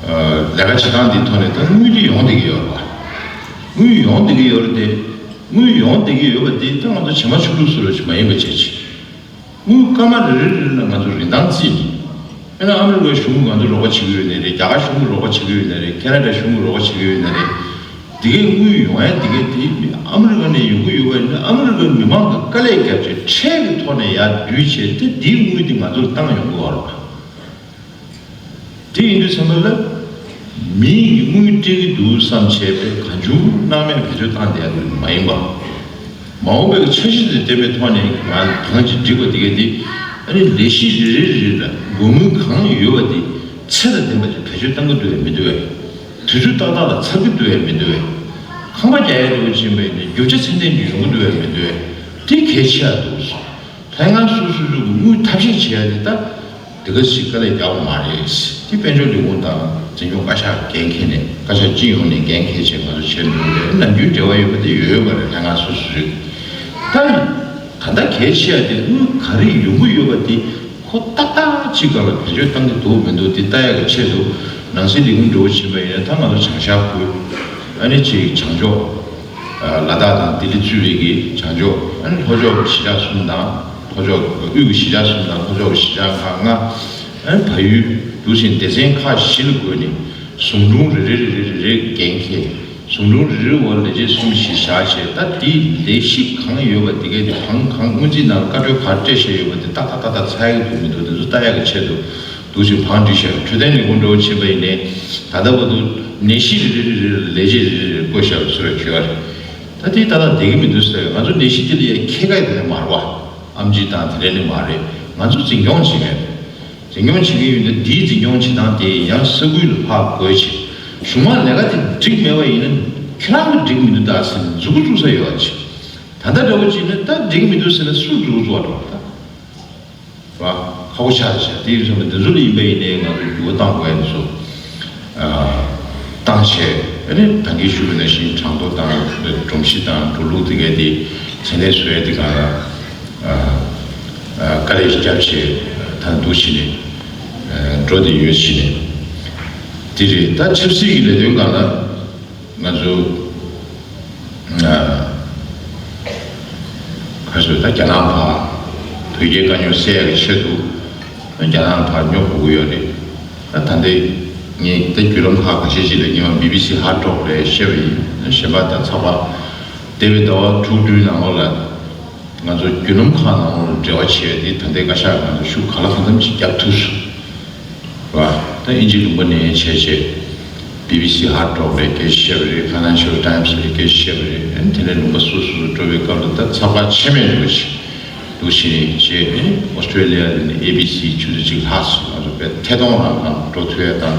ལས་ཀ་བྱེད་སྟངས་འདིའི་ཐོག་ནས་ད་དངུལ་འདི་ཡོང་བསྡད་ཀྱི་ཡོད་རེད་པ། དངུལ་ཡོང་བསྡད་ཀྱི་ཡོད་རེད་དེ། དངུལ་ཡོང་བསྡད་ཀྱི་ཡོད་པ་འདི་ད་ང་ཚོ་བྱེ་མ་ཆུ་ལུག་བཟོ་འདྲ་ཞིག་མ་ཡིན་པ་བྱས་ཅིག་དངུལ་སྐར་མ་རེ་རེ་རེ་ལ་ང་ཚོ་རིན་ཐང་བརྩིས་ནས། དཔེར་ན་ཨ་མི་རི་ཀའི་གཞུང་གིས་ང་ཚོ་རོགས་པ་བྱེད་ཀྱི་ཡོད་ནའི་རེད། རྒྱ་གར་གཞུང་གིས་རོགས་པ་བྱེད་ཀྱི་ཡོད་ནའི་རེད། ཁེ་ན་ཌ་གཞུང་གིས་རོགས་པ་བྱེད་ཀྱི་ཡོད་ནའི་རེད། འདི་གའི་དངུལ་ཡོང་ཡ་འདི་གའི་དེ་ཨ་མི་རི་ཀ་ནས་ཡོང་གི་ཡོད་པ་ཡིན་ན། ཨ་མི་རི་ཀའི་མི་མང་གིས་དཀའ་ལས་བརྒྱབ་བྱས་ཁྲལ་གྱི་ཐོག་ནས་ཡར་བསྡུས་བྱས་ཏེ་འདིའི་དངུལ་འདི་ང་ཚོར་བཏང་ཡོང་གི་ཡོད་རེད་པ། དེ་ཡིན་དུས་ཙམ་པ་ལ། མི་ཡིས་དངུལ་སྤྲད་ཀྱི་འདུག་བསམ་བྱས་པའི་གང་བྱུང་སྣང་མེད་བེད་སྤྱོད་བཏང་བསྡད་ཡ་དེ་མ་ཡིན་པ། མ་འོངས་པའི་འཆར་གཞི་དེ་བསྟན་པའི་ཐོག་ནས་ང་གང་ཅིག་འགྲིག་པ་དེ་ག་དེ། ཨ་ནི་ལས་གཞི་རེ་རེ་རེ་རེ་ལ་དགོས་དངུལ་གང་ཡོད་པ་དེ་ཚད་དང་ལྡན་པ་ཅིག་བེད་སྤྱོད་གཏང་གི་འདུག་པས་མི་འདུག་པས། དུས་ཚོད་ཏག་ཏག་ལ་ཚར་གི་འདུག་པས་མི་འདུག་པས། ཁང་པ་རྒྱག་ཡ་འདྲ་བོ་ཕྱིན་པ་ཡིན་ན་རྒྱུ་ཆ་ཚད་ལྡན་ཅིག་ཡོང་གི་འདུག་པས་མི་འདུག་པས། དེ་གལ་ཆེ་ཡ་འདུག་སོང་། ལྷན་ཁང་སོ་སོ་སོ་གི་དངུལ་ཐབས་ཤེས་བྱེད་ཡ་དེ་ད་དེ་ག་ཞིག་དཀའ་ལས་རྒྱག་པ་མ་རེད། དེ་དཔལ་འབྱོར་ལས་ཁུངས་དང་འཛིན་སྐྱོང་བཀའ་ཤག་འགན་འཁྱེར་ནས། བཀའ་ཤག་སྤྱི་ཡོངས་ནས་འགན་འཁྱེར་བྱས་ང་ཚོ་བྱས་འདུག་རེད། ནམ་རྒྱུན་འབྲེལ་བ་ཡོད་པ་དེ་ཡོད་ཡོད་པ་རེད། ལྷན་ཁང་སོ་སོ་རེད། ད་ད་ལྟ་གལ་ཆེ་ཡ་དེ་དངུལ་ག་རེ་ཡོང་གི་ཡོད་པ་དེ་ཁོ་ཏག་ཏག་ཅིག་སྒང་ལ་བེད་སྤྱོད་གཏང་གི་འདུག་མི་འདུག་དེ་ལྟ་ཡ་གི་ཆེད་དུ། ནང་སྲིད་ལས་ཁུངས་འདྲ་བོ་ཕྱིན་པ་ཡིན་ན་ད་ང་ཚོ་བྱང་ཤར་ཁུལ། ཨ་ནི་ཅིག་བྱང་ཕྱོགས། ལ་དྭགས་དང་ལྡི་ལི་གཙོས་པའི་གི་བྱང་ཕྱོགས། ཨ་ནི་ལྷོ་ཕྱོགས་གཞིས་ཆགས་གསུམ་དང་། ལྷོ་ཕྱོགས་དབུས་ཀྱི་གཞིས་ཆགས་གསུམ་དང་། ལྷོ་ཕྱོགས་གཞིས་ཆགས་ཁག་ལྔ། ཨ་ནི་བལ་ཡུལ་འདུག་ཟིན་སྡེ་ཚན་ཁག་བཞི་ལ་བགོས་ནས་ཟུང་དྲུང་རེ་རེ་རེ་རེ་རེ་རེ་འགན་འཁྱེར། ཟུང་དྲུང་རེ་རེའི་འོག་ལས་བྱེད་གསུམ་བཞི་བཞག་བྱས། ད་དེའི་ལས་གཞི་གང་ཡོད་པ་དེ་གའི་དེ་གང་གང་སྔོན་རྩིས་ནང་ལ་བཀའ་འཁྲོལ་ག་རེ་སྤྲད་བཞག་ཡོད་པ་དེ་ཏག་ཏག་ཏག་ཏག་ཚར་ཡག་གི་འདུག་མི་འདུག་དེ་ཚོ་ལྟ་ཡག་གི་ཆེད་དུ། འདུག་ཅིང་བང་སྒྲིག་བྱས། འཕྲོད་བསྟེན་ལས་ཁུངས་འདྲ་བོ་ཕྱིན་པ་ཡིན་ནའི། ད་ལྟ་བར་དུ་ནད་གཞི་རེ་རེ་རེ་རེ་ལ་ལས་བྱེད་རེ་རེ་རེ་བསྐོས་བཞག་པའི་ཚུལ་ལ་བརྗོད་པ་རེད། ད་དེ་ཏག་ཏག་བསྡད་ཀྱི་མི་འདུག་ཟེར། ང་ཚོ་ནད་གཞི་དེ་ལ་ཡང་མཁས་པ་དེ་འདྲ་མ་རེད་པ། ཨེམ་ཆི་དང་དེ་འདྲ་ནི་མ་རེད། ང་ཚོ་འཛིན་སྐྱོང་བྱེད་མཁན་རེད། འཛིན་སྐྱོང་བྱེད་ཀྱི་ཡོད་ན་དེའི་འཛིན་སྐྱོང་བྱེད་སྟངས་དེ་ཡང་ས་ཁུལ་ལ་ཕར་བགོས་བྱས། གཞུང་མང་ལས་ཀ་དེ་འགྲིག་མེད་པ་ཡིན་ན་ཁྱེད་རང་གིས་འགྲིག་མི་འདུག་ད་ཟེར་ནས་མཛུབ་གུ་བཙུགས་ས་ཡོད་པ་བྱས། ད་ལྟ་འདྲ་བོ་བྱས་ན་ད་འགྲིག་མི་འདུག་ཟེར་ན་སུས་མཛུབ་གུ་བཙུགས་པ་འགྲོ་ད། ར། ཁག་པོ་ཆགས་ཤག་དེ་ཡིན་ཙང་འདི་ཚོ་ལ་ཡིན་པ་ཡིན་ནའི་ང་ཚོ་འགྱུར་བ་གཏང་དགོས་ཡ་འདི་ཚོ། ཨ། བཏང་བྱས། ཨ་ནི་ད་གིན་ཞུས་པ་ནང་བཞིན་གྲངས་ཐོ་དང་སྒྲོམ་གཞི་དང་འགྲོ་ལུགས་དེ་གའི་དེ་ཚད་ལྡན་བཟོ་ཡ་དེ་སྒང་ལ། ཨ། ཨ། དཀའ་ལས་ཤིག་བརྒྱབ་བྱས་ད་འདུག་བྱས་ནས། ཨ། འགྲོ་བསྡད་ཡོད་བྱས་ནས། དེ་རེད། ད་ཆབ་སྲིད་ཀྱི་ལས་དོན་སྒང་ལ། ང་ཚོ། ཨ། ག་རེ་ཟེར། ད་རྒྱ་ནག་ཕར་བོད་རྒྱའི་དཀའ་རྙོག་སེལ་ཡག་གི་ཆེད་དུ་རྒྱ་ནག་ཕར་སྙོབ་དགོས་ཀྱི་ཡོད་རེད། ད་ད་ལྟའི་ངས་ད་བརྒྱུད་ལམ་ཁག་ཁ་ཤས་ཤིག་ལ་སྔོན་མ་བི་བི་སི་ཧར་ཊོག་ལ་བཤད་པ་ཡིན། གཞན་པ་ད་ཚགས་པར་འདས་པའི་ཟླ་བ་དྲུག་བདུན་ནང་ལོགས་ལ། ང་ཚོ་བརྒྱུད་ལམ་ཁག་ནང་ལོགས་ལ་འབྲེལ་བ་བྱས་ཏེ། ད་ལྟའི་བཀའ་ཤག་ང་ཚོ་ཤུགས་གང་ལ་གང་འཚམ་ཞིག་བརྒྱབ་ཐུབ་སོང་། ར། ད་དབྱིན་ཇི་ལུང་པ་ནས་བྱས་བྱས། བི་བི་སི་ཧར་ཊོག་ལ་སྐད་ཆ་བཤད་པ་རེད། ཕའི་ནན་ཤལ་ཊའིམ་སི་ལ་སྐད་ཆ་བཤད་པ་རེད། ཨ་ནི་དེ་ནས་ལུང་པ་སོ་སོ་སོ་འགྲོ་བའི་སྐབས་ལ་ད་ཚགས་པར་ཆད་མེད་འགྲོ་བཞིན་འདུག་བྱས་ནས་བྱས། ཨ་ནི་ཨོ་སི་ཀྲེ་ལི་ཡ་ལ་ནི་ཨེ་བི་སི་ཆུ་ཚོད་གཅིག་ལྷག་སོང་། ང་ཚོ་དཔེ་ཐད་གཏོང་རང་གང་འགྲོ་ཐུབ་ཡ་དང་།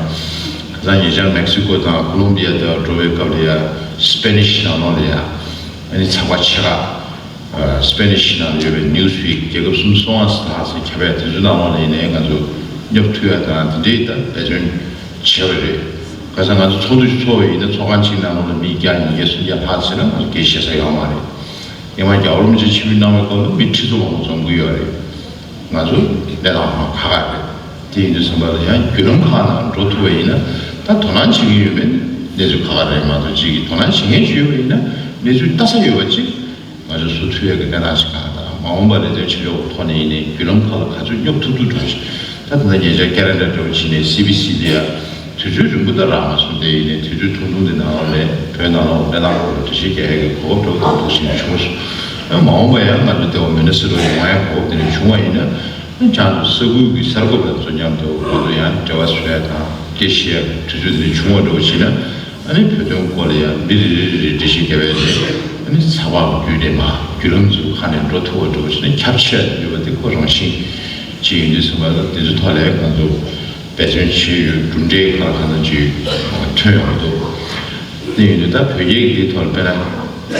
ཁ་སང་ཉེ་ཆར་མེག་སི་ཀོ་དང་ཁོ་ལོམ་བི་ཡ་དེ་འགྲོ་བའི་སྐབས་ལ་ཡ་སི་པེ་ནིཤ་ནང་ལོགས་ལ་ཡ། ཨ་ནི་ཚགས་པར་ཆེ་ཁག་སི་པེ་ནིཤ་ནང་ལ་ཡོད་པའི་ནིའུ་སི་ཝིག་རྒྱལ་ཁབ་གསུམ་སོ་ལྔ་ཙམ་ལྷག་ཙམ་ཁྱབ་པའི་དེ་ཚོའི་ནང་ལོགས་ལ་ཡིན་ནའི་ང་ཚོ་སྙོབ་ཐུབ་ཡ་དང་དེ་འདྲའི་ད་འབད་བརྩོན་བྱས་པ་རེད། ཁ་སང་ང་ཚོ་ཚོགས་འདུ་ཞིག་ཚོགས་པ་ཡིན་ན་ཚོགས་ཁང་གཅིག་ནང་ལོགས་ལ་མི་བརྒྱ་ཉིས་བརྒྱ་སུམ་བརྒྱ་ལྷག་ཙམ་ལ་ང་ཚོ་སྐད་ཆ་བཤད་ས་ཡོད་མ་རེད། སྔོན་མ་རྒྱལ་བ་རིན་པོ་ཆེ་ཆིབས་བསྒྱུར་གནང་བའི་སྐབས་ལ་མི་ཁྲི་ཚོ་མང་པོ་འཛོམས་ཀྱི་ཡོད་རེད། ང་ཚོ་གནས་སྟངས་ཧ་ཁག་ཁག་རེད། དེ་ཡིན་དུས་ཙམ་པ་ལ་ཡང་བརྒྱུད་ལམ་ཁག་ནང་འགྲོ་ཐུབ་པ་ཡིན་ན། ད་དོ་སྣང་བྱེད་ཀྱི་ཡོད་མེད་གནས་ཚུལ་ཁག་ཁག་རེད་མ་གཏོགས། གཅིག་གིས་དོ་སྣང་བྱེད་མཁན་ཅིག་ཡོད་པ་ཡིན་ན་གནས་ཚུལ་ལྟ་ས་ཡོད་པ་ཅིག་ང་ཚོས་བཟོ་ཐུབ་ཡག་གི་གནས་སྟངས་ཤིག་གང་དང་། མ་འོངས་པ་ལས་དོན་བྱེད་ཕྱོགས་ཐོག་ནས་ཡིན་ནའི་བརྒྱུད་ལམ་ཁག་ལ་ག་ཚོད་སྙོབ་ཐུབ་ཐུབ་འགྲོ་ཞིག་ད་ད་ལྟ་ཉེ་ཆར་ཀེ་ན་ཌ་འདྲ་བོ་ཕྱིན་ནས་སི་བི་སི་ལ་ཡ་དུས་ཚོད་རིང་པོ་ད་རག་མ་སོང་། དེ་ཡིན་ནའི་དུས་ཚོད་ཐུང་ཐུང་དེ་ནང་ལོགས་ལ་བོད་ནང་ལོགས་གནས་སྟངས་སྐོར་ལ་འགྲེལ་བཤད་རྒྱག་ཡག་གི་གོ་སྐབས་འདྲ་བོ་འདུག་སེ་བྱུང་སོང་། ཡང་མ་འོངས་པ་ཡང་ང་ཚོ་ལྟ་བུ་མི་སི་ཊར་ཡོང་ཡག་གོ་སྐབས་དེ་འདྲ་བྱུང་བ་ཡིན་ན། བྱང་དུ་ས་ཁུལ་གྱི་གསར་འགོད་པ་ཚོ་མཉམ་དུ་ང་ཚོ་ཡང་འབྲེལ་བ་བཟོ་ཡ་དང་སྐད་ཆ་བཤད་ཡ་དུས་ཚོད་འདི་བྱུང་བ་འདྲ་བོ་བྱས་ན། ཨ་ནི་བོད་དོན་སྐོར་ལ་ཡང་མི་རེ་རེ་རེ་རེ་འགྲེལ་བཤད་རྒྱབ་ཡ་དེ། ཨ་ནི་ཚགས་པར་བརྒྱུད་ནས་མར་བརྒྱུད་ལམ་ཚོའི་ཁ་ནས་འགྲོ་ཐུབ་པ་འདྲ་བོ་བྱས་ན་ཁྱབ་ཆེ་ཡོད་པ་དེ་ཁོ་རང་བཞིན་ཅིག་ཡིན་དུས་ཙམ་པ་ལ། དེ་ཚོའི་ཐོག་ལ་ང་ཚོ་འབད་བརྩོན་བྱས་ཡོད། གྲུབ་འབྲས་གང་ལ་གང་འཚམ་ཅིག་ཐོན་ཡོང་གི་འདུག་དེ་ཡིན་དུས་ད་བོད་སྐད་ཀྱི་ཐོག་ལ་དཔེར་ན་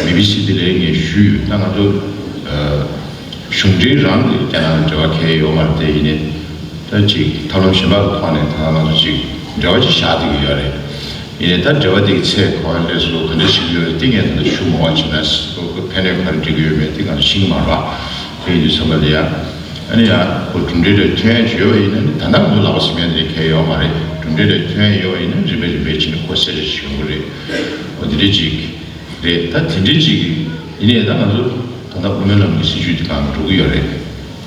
བི་བི་སི་དེ་ལ་ངས་ཞུས་ཡོད། ད་ང་ཚོ་ཨ། གཞུང་འབྲེལ་རང་གི་རྒྱ་ནག་ལ་འབྲེལ་བ་གང་ཡང་ཡོད་མ་རེད། དེ་ཡིན་ནའི་ད་ཅིག་ཐབས་ལམ་གཞན་པ་གི་ཐོག་ནས་ད་ང་ཚོ་ཅིག་འབྲེལ་བ་ཅིག་བཞག་བསྡད་ཀྱི་ཡོད་རེད། ཡིན་ནའི་ད་འབྲེལ་བ་དེ་གི་ཚད་ག་པར་སླེབས་སོང་། ག་འདྲ་བྱེད་ཀྱི་ཡོད་རེད། དེ་ངས་ད་ལྟ་ཞུ་མ་དགོས་པ་བྱས་ན། ཕན་གནོད་ག་རེ་འགྲིག་གི་ཡོད་མེད་དེ་ང་ཚོ་ཤེས་ཀྱི་མ་རེད་པ། དེ་ཡིན་དུས་ཙམ་པ་ལ་ཡ། ཨ་ནི་ཡ་ཁོ་གྲུབ་འབྲས་རེ་ཐོན་ཡ་ཅིག་ཡོད་པ་ཡིན་ན་ནི། ད་ལྟ་ང་ཚོ་ལག་པ་ཟིན་ཡ་དེ་གང་ཡང་ཡོད་མ་རེད། གྲུབ་འབྲས་རེ་ཐོན་ཡ་ཡོད་པ་ཡིན་ན་རིམ་པས་རིམ་པས་བྱས་ནས་ཁོ་གསལ་བཤད་ཅིག་ཡོང་གི་རེད། འོ་དེ་འདྲ་ཅིག་རེད། ད་དེ་འདྲ་ཅིག་གི་ ཡིན་ནའི་ད་ང་ཚོ་ད་ལྟ་དབུ་མའི་ལམ་གྱི་སྲིད་བྱུས་དེ་གང་འགྲོ་གི་ཡོད་རེད།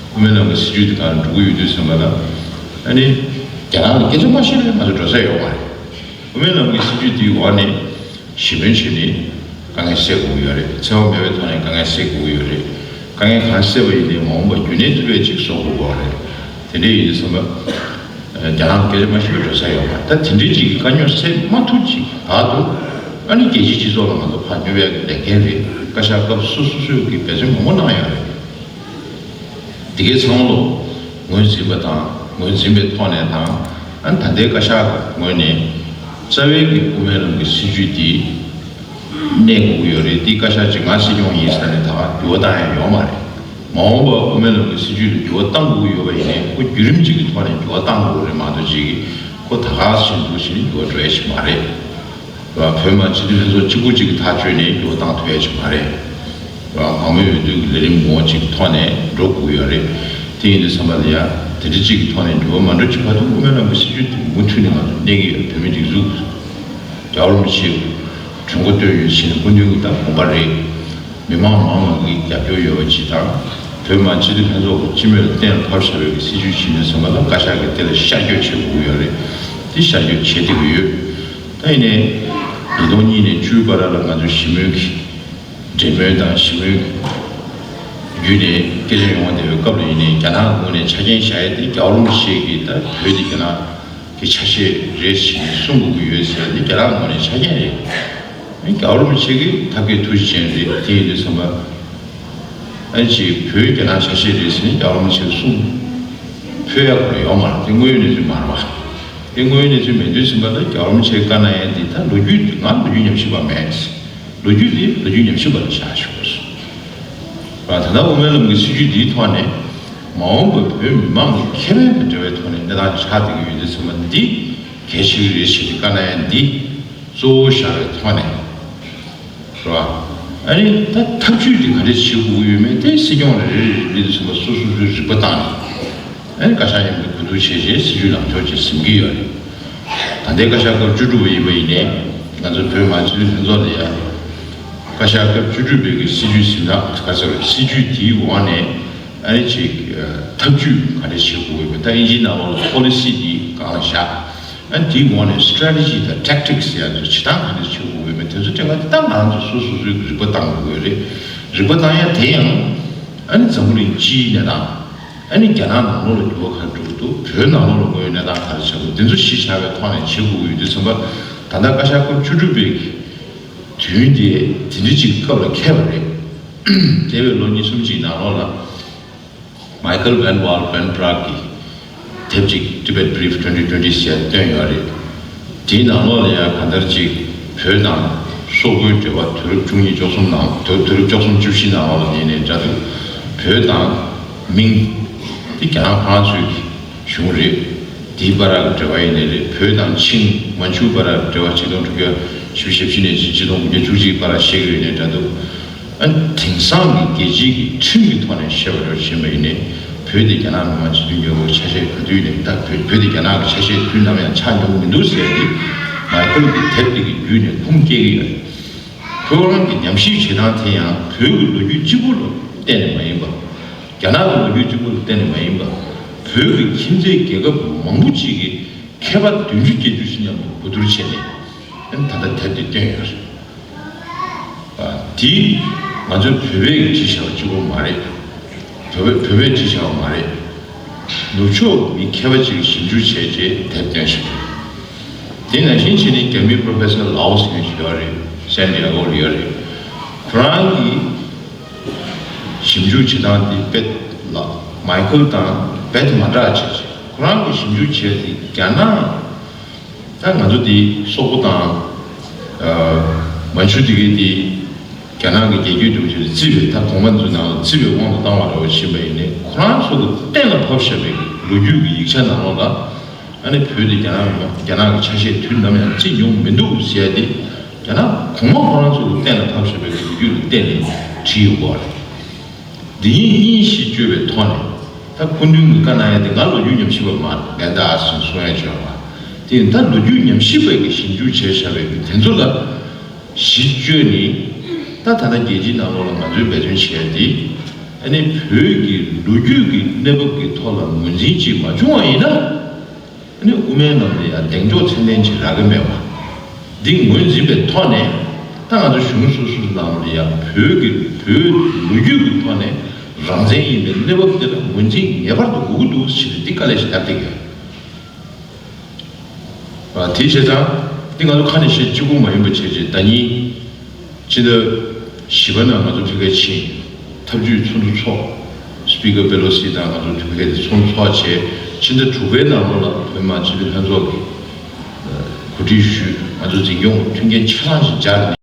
དབུ་མའི་ལམ་གྱི་སྲིད་བྱུས་དེ་གང་འགྲོ་གི་ཡོད་དུས་ཙམ་པ་ལ། ཨ་ནི་རྒྱ་ནག་ལ་སྐད་ཆ་མ་བཤད་ན་ང་ཚོ་འགྲོ་ས་ཡོད་མ་རེད། དབུ་མའི་ལམ་གྱི་སྲིད་བྱུས་དེའི་འོག་ནས་ཞི་མོལ་བྱས་ནས་དཀའ་ངལ་སེལ་དགོས་ཀྱི་ཡོད་རེད། འཚེ་བ་མེད་པའི་ཐོག་ནས་དཀའ་ངལ་སེལ་དགོས་ཀྱི་ཡོད་རེད། དཀའ་ངལ་གང་སེལ་བ་ཡིན་ནའི་མ་འོངས་པ་རྒྱུན་གནས་ཐུབ་པའི་ཅིག་བཟོ་དགོས་ཀྱི་ཡོད་རེད། དེ་འདྲ་ཡིན་དུས་ཙམ་པ། རྒྱ་ནག་སྐད་ཆ་མ་ཤེས་པའི་འགྲོ་ས་ཡོད་མ་རེད། ད་དེ་འདྲའི་ཅིག་གི་དཀའ་རྙོག་སེལ་མ་ཐུབ་ཅིག་བར་དུ། ཨ་ནི་རྒྱལ་སྤྱིའི་སྤྱི་ཚོགས་ལ་ང་ཚོ་ཕར་སྙོབ་ཡག་གི་ལས་འགན་རེད། བཀའ་ཤག་སྐབས་སོ་སོ་སོས་ཀྱི་འབད་བརྩོན་མང་པོ་གནང་ཡོད་རེད། འདི་གའི་ཚང་མ་ལོ་ངོས་འཛིན་པ་དང་ངོས་འཛིན་པའི་ཐོག་ནས་དང་། ཨ་ནི་ད་ལྟའི་བཀའ་ཤག་གི་ངོས་ནས་རྩ་བའི་གི་དབུ་མའི་ལམ་གྱི་སྲིད་བྱུས་འདི་གནས་དགོས་ཀྱི་ཡོད་རེད། འདི་བཀའ་ཤག་ཅིག་ང་སྲིད་སྐྱོང་ཡིན་ཟེར་ནས་ད་ག་འགྱུར་བ་བཏང་ཡ་ཡོད་མ་རེད། མ་འོངས་པ་དབུ་མའི་ལམ་གྱི་སྲིད་བྱུས་ལ་འགྱུར་བ་གཏང་དགོས་ཀྱི་ཡོད་པ་ཡིན་ནའི་ཁོ་བརྒྱུད་རིམ་གཅིག་གི་ཐོག་ནས་འགྱུར་བ་གཏང་དགོས་རེད་མ་གཏོགས་ཅིག་གིས་ཁོ་ད་ག་བཞིན་འདུག་བཞིན་འགྱུར་བ་འགྲོ་ཡ་ཞིག་མ་རེད། ར་བོད་མི་སྤྱི་འཐུས་ལྷན་ཚོགས་གཅིག་པུ་གཅིག་གི་ཐག་གཅོད་ནས་འགྱུར་བ་གཏང་ཐུབ་ཡ་ཞིག་མ་རེད། ར་གང་མོས་འོས་བསྡུ་གི་ལས་རིམ་ངོ་གཅིག་གི་ཐོག་ནས་འགྲོ་དགོས་ཀྱི་ཡོད་རེད། དེ་ཡིན་དུས་ཙམ་པ་ལ་ཡ་དེ་འདྲ་གཅིག་གི་ཐོག་ནས་འགྱུར་བ་མ་འགྲོ་ཅིག་བར་དུ་དབུ་མའི་ལམ་གྱི་སྲིད་བྱུས་དེ་མུ་མཐུད་ནས་ང་ཚོ་གནས་ཀྱི་ཡོད། བོད་མིའི་སྒྲིག་འཛུགས། རྒྱལ་བ་རིན་པོ་ཆེའི་དྲུང་འཁོར་བསྟོད་ཡོད་ཕྱིན་སྐུ་མདུན་གྱི་ད་དགོངས་པ་རེད། མི་མང་མང་མང་གི་རྒྱབ་སྐྱོར་ཡོད་པ་ཅིག་དང་། བོད་མི་སྤྱི་འཐུས་ལྷན་ཚོགས་ཀྱི་སྤྱི་མོས་ལ་གཏན་ལ་ཕབ་བཞག་པའི་གི་སྲིད་བྱུས་ཤིག་ཡིན་ཙང་ལ་བཀའ་ཤག་གིས་དེ་ལ་ཤར་བསྐྱོད་བྱེད་དགོས་ཀྱི་ཡོད་རེད། དེ་ཤར་བསྐྱོད་བྱེད་བསྡད་ཀྱི་ཡོད། ད་ཡིན་ནའི་ཉིས་སྟོང་གཉིས་ནས་བཅུའི་བར་ལ་ང་ཚོ་ཞི་མོལ་གྱི་འབྲེལ་མོལ་དང་ཞི་མོལ་བརྒྱུད་ནས་སྐད་ཆ་ཡོང་བ་དེ་བའི་སྐབས་ལ་ཡིན་ནའི་རྒྱ་ནག་ངོས་ནས་ཆ་རྐྱེན་བཞག་ཡས་དེ་རྒྱལ་བ་རིན་པོ་ཆེ་གིས་ད་བོད་དེ་རྒྱ་ནག་གི་ཆ་ཤས་རེད་ཞེས་གསུང་དགོས་ཀྱི་ཡོད་ཟེར་ཏེ་རྒྱ་ནག་ངོས་ནས་ཆ་རྐྱེན་རེད། རྒྱལ་བ་རིན་པོ་ཆེ་གིས་ཐབས་མཁས་ཐུགས་རྗེ་ཅན་རེད། དེ་ཡིན་དུས་ཙམ་པ། ཨ་ཅེ་བོད་རྒྱ་ནག་ཆ་ཤས་རེད་ཟེར་ནས་རྒྱལ་བ་རིན་པོ་ཆེས་གསུངས། ཕུད་ཡག་ཁོ་ལ་ཡོད་མ་རེད། དེ་དངོས་ཡོད་གནས་ཚུལ་མ་རེད་བ། དེ་དངོས་ཡོད་གནས་ཚུལ་མེད་དུས་ཙམ་པ་ལ་རྒྱལ་བ་རིན་པོ་ཆེས་བཀའ་གནང་ཡས་འདི་ད་ལོ་རྒྱུས་ང་ལོ་རྒྱུས་ཉམས་ཞིབ་པ་མེད། ལོ་རྒྱུས་འདི་ལོ་རྒྱུས་ཉམས་ཞིབ་པ་ལ་བཞག་ཞུ་དགོས་སོང་། ད་ལྟ་དབུ་མའི་ལམ་གྱི་སྲིད་བྱུས་འདིའི་ཐོག་ནས་མ་འོངས་པའི་བོད་མི་མང་གི་ཁེ་ཕན་དང་འབྲེལ་བའི་ཐོག་ནས་གནས་སྟངས་ཆགས་བསྡད་ཀྱི་ཡོད་དུས་ཙམ་པ་འདི་གལ་ཆེ་གི་རེད་ཞེས་བཀའ་གནང་ཡ་འདི་གཙོ་བོ་བཞག་པའི་ཐོག་ནས་རེད་བ། ཨ་ནི་ད་ཐབས་ཇུས་འདི་ག་འདྲས་བྱེད་དགོས་ཀྱི་ཡོད་མེད་དེ་སྲིད་སྐྱོང་རེ་རེ་རེ་རེ་དུས་ཙམ་པ་སོ་སོ་སོའི་རིག་པ་བཏང་ནས། ཨ་ནི་བཀའ་ཤག་མཉམ་དུ་གོ་བསྡུར་བྱས་རྗེས་སྲིད་བྱུས་ལངས་ཕྱོགས་ཅིག་ཟིན་གྱི་ཡོད་རེད། ད་ལྟའི་བཀའ་ཤག་སྐབས་བཅུ་དྲུག་པ་ཡིན་པ་ཡིན་ནའི་ང་ཚོ་བོད་མི་སྤྱི་འཐུས་ལྷན་ཚོགས་ལ་ཡ། བཀའ་ཤག་སྐབས་བཅུ་དྲུག་པའི་གི་སྲིད་བྱུས་ཟིན་ན་ག་ཚོད་རེད། སྲིད་བྱུས་དེའི་འོག་ནས་ཨ་ནི་ཅིག་ཐབས་ཇུས་ག་འདྲས་བྱེད་དགོས་ཀྱི་ཡོད་མེད། ད་ཨིན་ཇིའི་ནང་ལོགས་ལ་པོ་ལི་སི་འདི་གང་ལ་བཞག་ཨ་ནི་དེའི་འོག་ནས་སི་ཊེ་རེ་ཇི་དང་ཊེག་ཊིག་སི་ཡང་ཚོ་བྱེད་སྟངས་ག་འདྲ་བྱེད་དགོས་ཡོད་མེད་དེ་ཚོ་ཐད་ཀར་ད་ང་ཚོ་སོ་སོ་སོའི་རིག་པ་བཏང་དགོས་རེད། རིག་པ་བཏང་ཡ་དེ་ཡང་ཨ་ནི་འཛམ་བུ་གླིང་སྤྱིའི་གནས་སྟངས། ཨ་ནི་རྒྱ་ནག་ནང་ལོགས་ལ་འགྱུར་བ་ག་འགྲོ་གི་འདུག་བོད་ནང་ལོགས་ལ་དངོས་ཡོད་གནས་སྟངས་ག་རེ་ཆགས་འདུག་འདི་ཚོ་གཞི་བཞག་པའི་ཐོག་ནས་བྱེད་དགོས་ཀྱི་ཡོད་དུས་ཙམ་པ། ད་ལྟ་བཀའ་ཤག་སྐབས་བཅུ་དྲུག་པའི་དུས་ཡུན་དེ་དེ་འདྲ་ཅིག་སྐབས་ལ་འཁེལ་བ་རེད། འདས་པའི་ལོ་གཉིས་གསུམ་ཅིག་ནང་ལོགས་ལ། མའི་ཁལ་ཝན་ཝལ་ཝན་པྲག་གིས་དེབ་ཅིག་Tibet Brief twenty twenty ཞེས་བཏོན་ཡོད་རེད། དེའི་ནང་ལོགས་ལ་ཡང་གང་ལྟར་ཅིག་བོད་དང་སོག་པོའི་འབྲེལ་བ་དུས་རབས་བཅུ་གཉིས་བཅུ་གསུམ་ནང་དུས་དུས་རབས་བཅུ་གསུམ་བཅུ་བཞི་ནང་ལོགས་ལ་ཡིན་ནའི་འདྲ་འདུག་བོད་དང་མིང་དེ་རྒྱ་ནག་ཧྥ་རན་སིའི་གཞུང་རེད། དེའི་བར་གྱི་འབྲེལ་བ་ཡིན་ནའི་རེད། བོད་དང་ཆིང་མན་ཇུ་བར་གྱི་འབྲེལ་བ་ཆིག་སྟོང་དྲུག་བརྒྱ་བཞི་བཅུ་ཞེ་བཞི་ནས་ཆིག་སྟོང་དགུ་བརྒྱ་བཅུ་གཅིག་བར་བཤད་ཀྱི་ཡོད་ནའི་འདྲ་འདུག་ཨ་དེང་སང་གི་རྒྱལ་སྤྱིའི་གི་ཁྲིམས་ཀྱི་ཐོག་ནས་བཤད་པ་རེད་བྱས་པ་ཡིན་ནའི། བོད་དེ་རྒྱ་ནག་མི་དམངས་སྤྱི་མཐུན་རྒྱལ་ཁབ་ཆ་ཤས་ག་དུས་ནས་ད་བོད་བོད་དེ་རྒྱ་ནག་གི་ཆ་ཤས་དུས་ནམ་ཡང་ཆགས་མྱོང་མི་འདུག་ཟེར་ཏེ། མའི་ཁལ་གྱི་དེབ་དེ་གི་བརྒྱུད་ནས་ཁུངས་སྐྱེལ་གྱི་ཡོད་རེད། ཁོ་རང་གི་ཉམས་ཞིབ་བྱེད་སྟངས་དེ་ཡང་བོད་ཀྱི་ལོ་རྒྱུས་གཅིག་པུ་ལ་བརྟེན་ནས་མ་ཡིན་པ། རྒྱ་ནག་གི་ལོ་རྒྱུས་གཅིག་པུ་ལ་བརྟེན་ནས་མ་ཡིན་པ། བོད་ཀྱི་ཁྱིམ་མཚེས་རྒྱལ་ཁབ་མང་པོ་ཅིག་གི་མཁས་པ་བདུན་ཅུ་བརྒྱད་ཅུ་ཞིག་མཉམ་དུ་གོ་བསྡུར་བྱས་ནས་ད་ལྟ་དེབ་དེ་བཏོན་ཡོད་རེད། དེ་ང་ཚོས་བོད་པས་བྲིས་བཞག་པ་གཅིག་པོ་མ་རེད། བོད་པས་བོད་པས་བྲིས་བཞག་པ་མ་རེད། ནུབ་ཕྱོགས་མི་མཁས་པ་ཅིག་ཞིབ་འཇུག་བྱས་རྗེས་དེབ་བཏོན་བཞག་རེད། དེ་ནང་བཞིན་བྱས་ནས་རྒྱ་མིའི་པོ་རོ་ཕེ་སར་ལའོ་ཟེར་མཁན་ཞིག་ཡོད་རེད། སན་ཏི་ཡ་གོ་ལ་ཡོད་རེད། ཁོ་རང་གིས་ཞིབ་འཇུག་བྱེད་སྟངས་དེ་དཔེ་ལ་མའི་ཁལ་དང་དཔེ་དེ་མ་འདྲ་བྱས་རྗེས་ཁོ་རང་གིས་ཞིབ་འཇུག་བྱས་ཏེ་རྒྱ་ནག་ད་ང་ཚོ་འདི་སོག་པོ་དང་། ཨ། མན་ཇུ་དེ་གའི་འདི་རྒྱ་ནག་གི་རྒྱལ་རྒྱུད་དུ་བརྩིས་པའི་ད་གོང་མ་ཚོའི་ནང་ལ་བརྩིས་པའི་དབང་དུ་བཏང་བ་འདྲ་བོ་ཕྱིན་པ་ཡིན་ནའི་ཁོ་རང་ཚོ་གི་གཏན་ལ་ཕབ་བཞག་པའི་ལོ་རྒྱུས་ཀྱི་ཡིག་ཆ་ནང་ལོགས་ལ་ཨ་ནི་བོད་དེ་རྒྱ་ནག་རྒྱ་ནག་གི་ཆ་ཤས་དུས་ནམ་ཡང་བརྩིས་མྱོང་མི་འདུག་ཟེར་ཏེ་རྒྱ་ནག་གོང་མ་ཁོ་རང་ཚོ་གི་གཏན་ལ་ཕབ་བཞག་པའི་ལོ་རྒྱུས་ལ་བརྟེན་ནས་བྲིས་ཡོད་པ་རེད། འདི་ཡིན་གཉིས་ཤིག་བཅོས་པའི་ཐོག་ནས་ད་སྐུ་མདུན་གྱིས་བཀའ་གནང་ཡ་དེ་ང་ལོ་རྒྱུས་ཉམས་ཞིབ་པ་མ་རེད། ད་གསུང་གསུང་ཡ་བྱོས་པ་དེ་ཡིན། ད་ལོ་རྒྱུས་ཉམས་ཞིབ་པ་གིས་ཞིབ་འཇུག་བྱས་བཞག་པའི་གི་དེ་ཚོ་ལ་གཞི་བཅོལ་ནས་ ད་ད་ལྟ་རྒྱལ་སྤྱིའི་ནང་ལོགས་ལ་ང་ཚོས་འབད་བརྩོན་བྱས་ཏེ། ཨ་ནི་བོད་ཀྱི་ལོ་རྒྱུས་ཀྱི་གནས་བབ་ཀྱི་ཐོག་ལ་ངོས་འཛིན་ཅིག་མ་བྱུང་བ་ཡིན་ན། ཨ་ནི་དབུ་མའི་ལམ་ལ་ཡང་གདེང་འཇོག་ཚད་ལྡན་ཅིག་རག་གི་མེད་པ། འདི་ངོས་འཛིན་པའི་ཐོག་ནས། ད་ང་ཚོ་གཞོན་ནུ་སོ་སོའི་ནང་ལ་ཡང་བོད་ཀྱི་བོད་ལོ་རྒྱུས་ཀྱི་ཐོག་ནས་རང་བཙན་ཡིན་པའི་གནས་བབ་དེ་ལ་ངོས་འཛིན་ངེས་པར་དུ་དགོས་ཀྱི་འདུག་ཟེར་ཏེ་འདི་དཀའ་ལས་ཤིག་བརྒྱབ་བསྡད་ཀྱི་ཡོད། ཨ། དེ་བྱས་ཙང་འདི་ང་ཚོ་ཁ་ནས་བཤད་གཅིག་པུ་མ་ཡིན་པ་བྱས་རྗེས་ཟླ་ཉིན། ཕྱི་ཟླ་བཞི་པ་ནང་ང་ཚོ་ཕ་གིར་ཕྱིན། ཐབས་ཇུས་ཚོགས་འདུ་ཚོགས། སི་པི་ཀར་པེ་ལོ་སི་དང་ང་ཚོ་ཕ་གིར་ཚོགས་འདུ་ཚོགས་བྱས། ཕྱི་ཟླ་དྲུག་པའི་ནང་ལོགས་ལ་བོད་མི་མང་སྤྱི་འཐུས་ལྷན་ཚོགས་ཀྱི་གོ་སྒྲིག་ཞུས། ང་ཚོ་འཛིན་སྐྱོང་མཐུན་རྐྱེན་ཆ་ཚང་ཞིག་སྦྱར་ནས།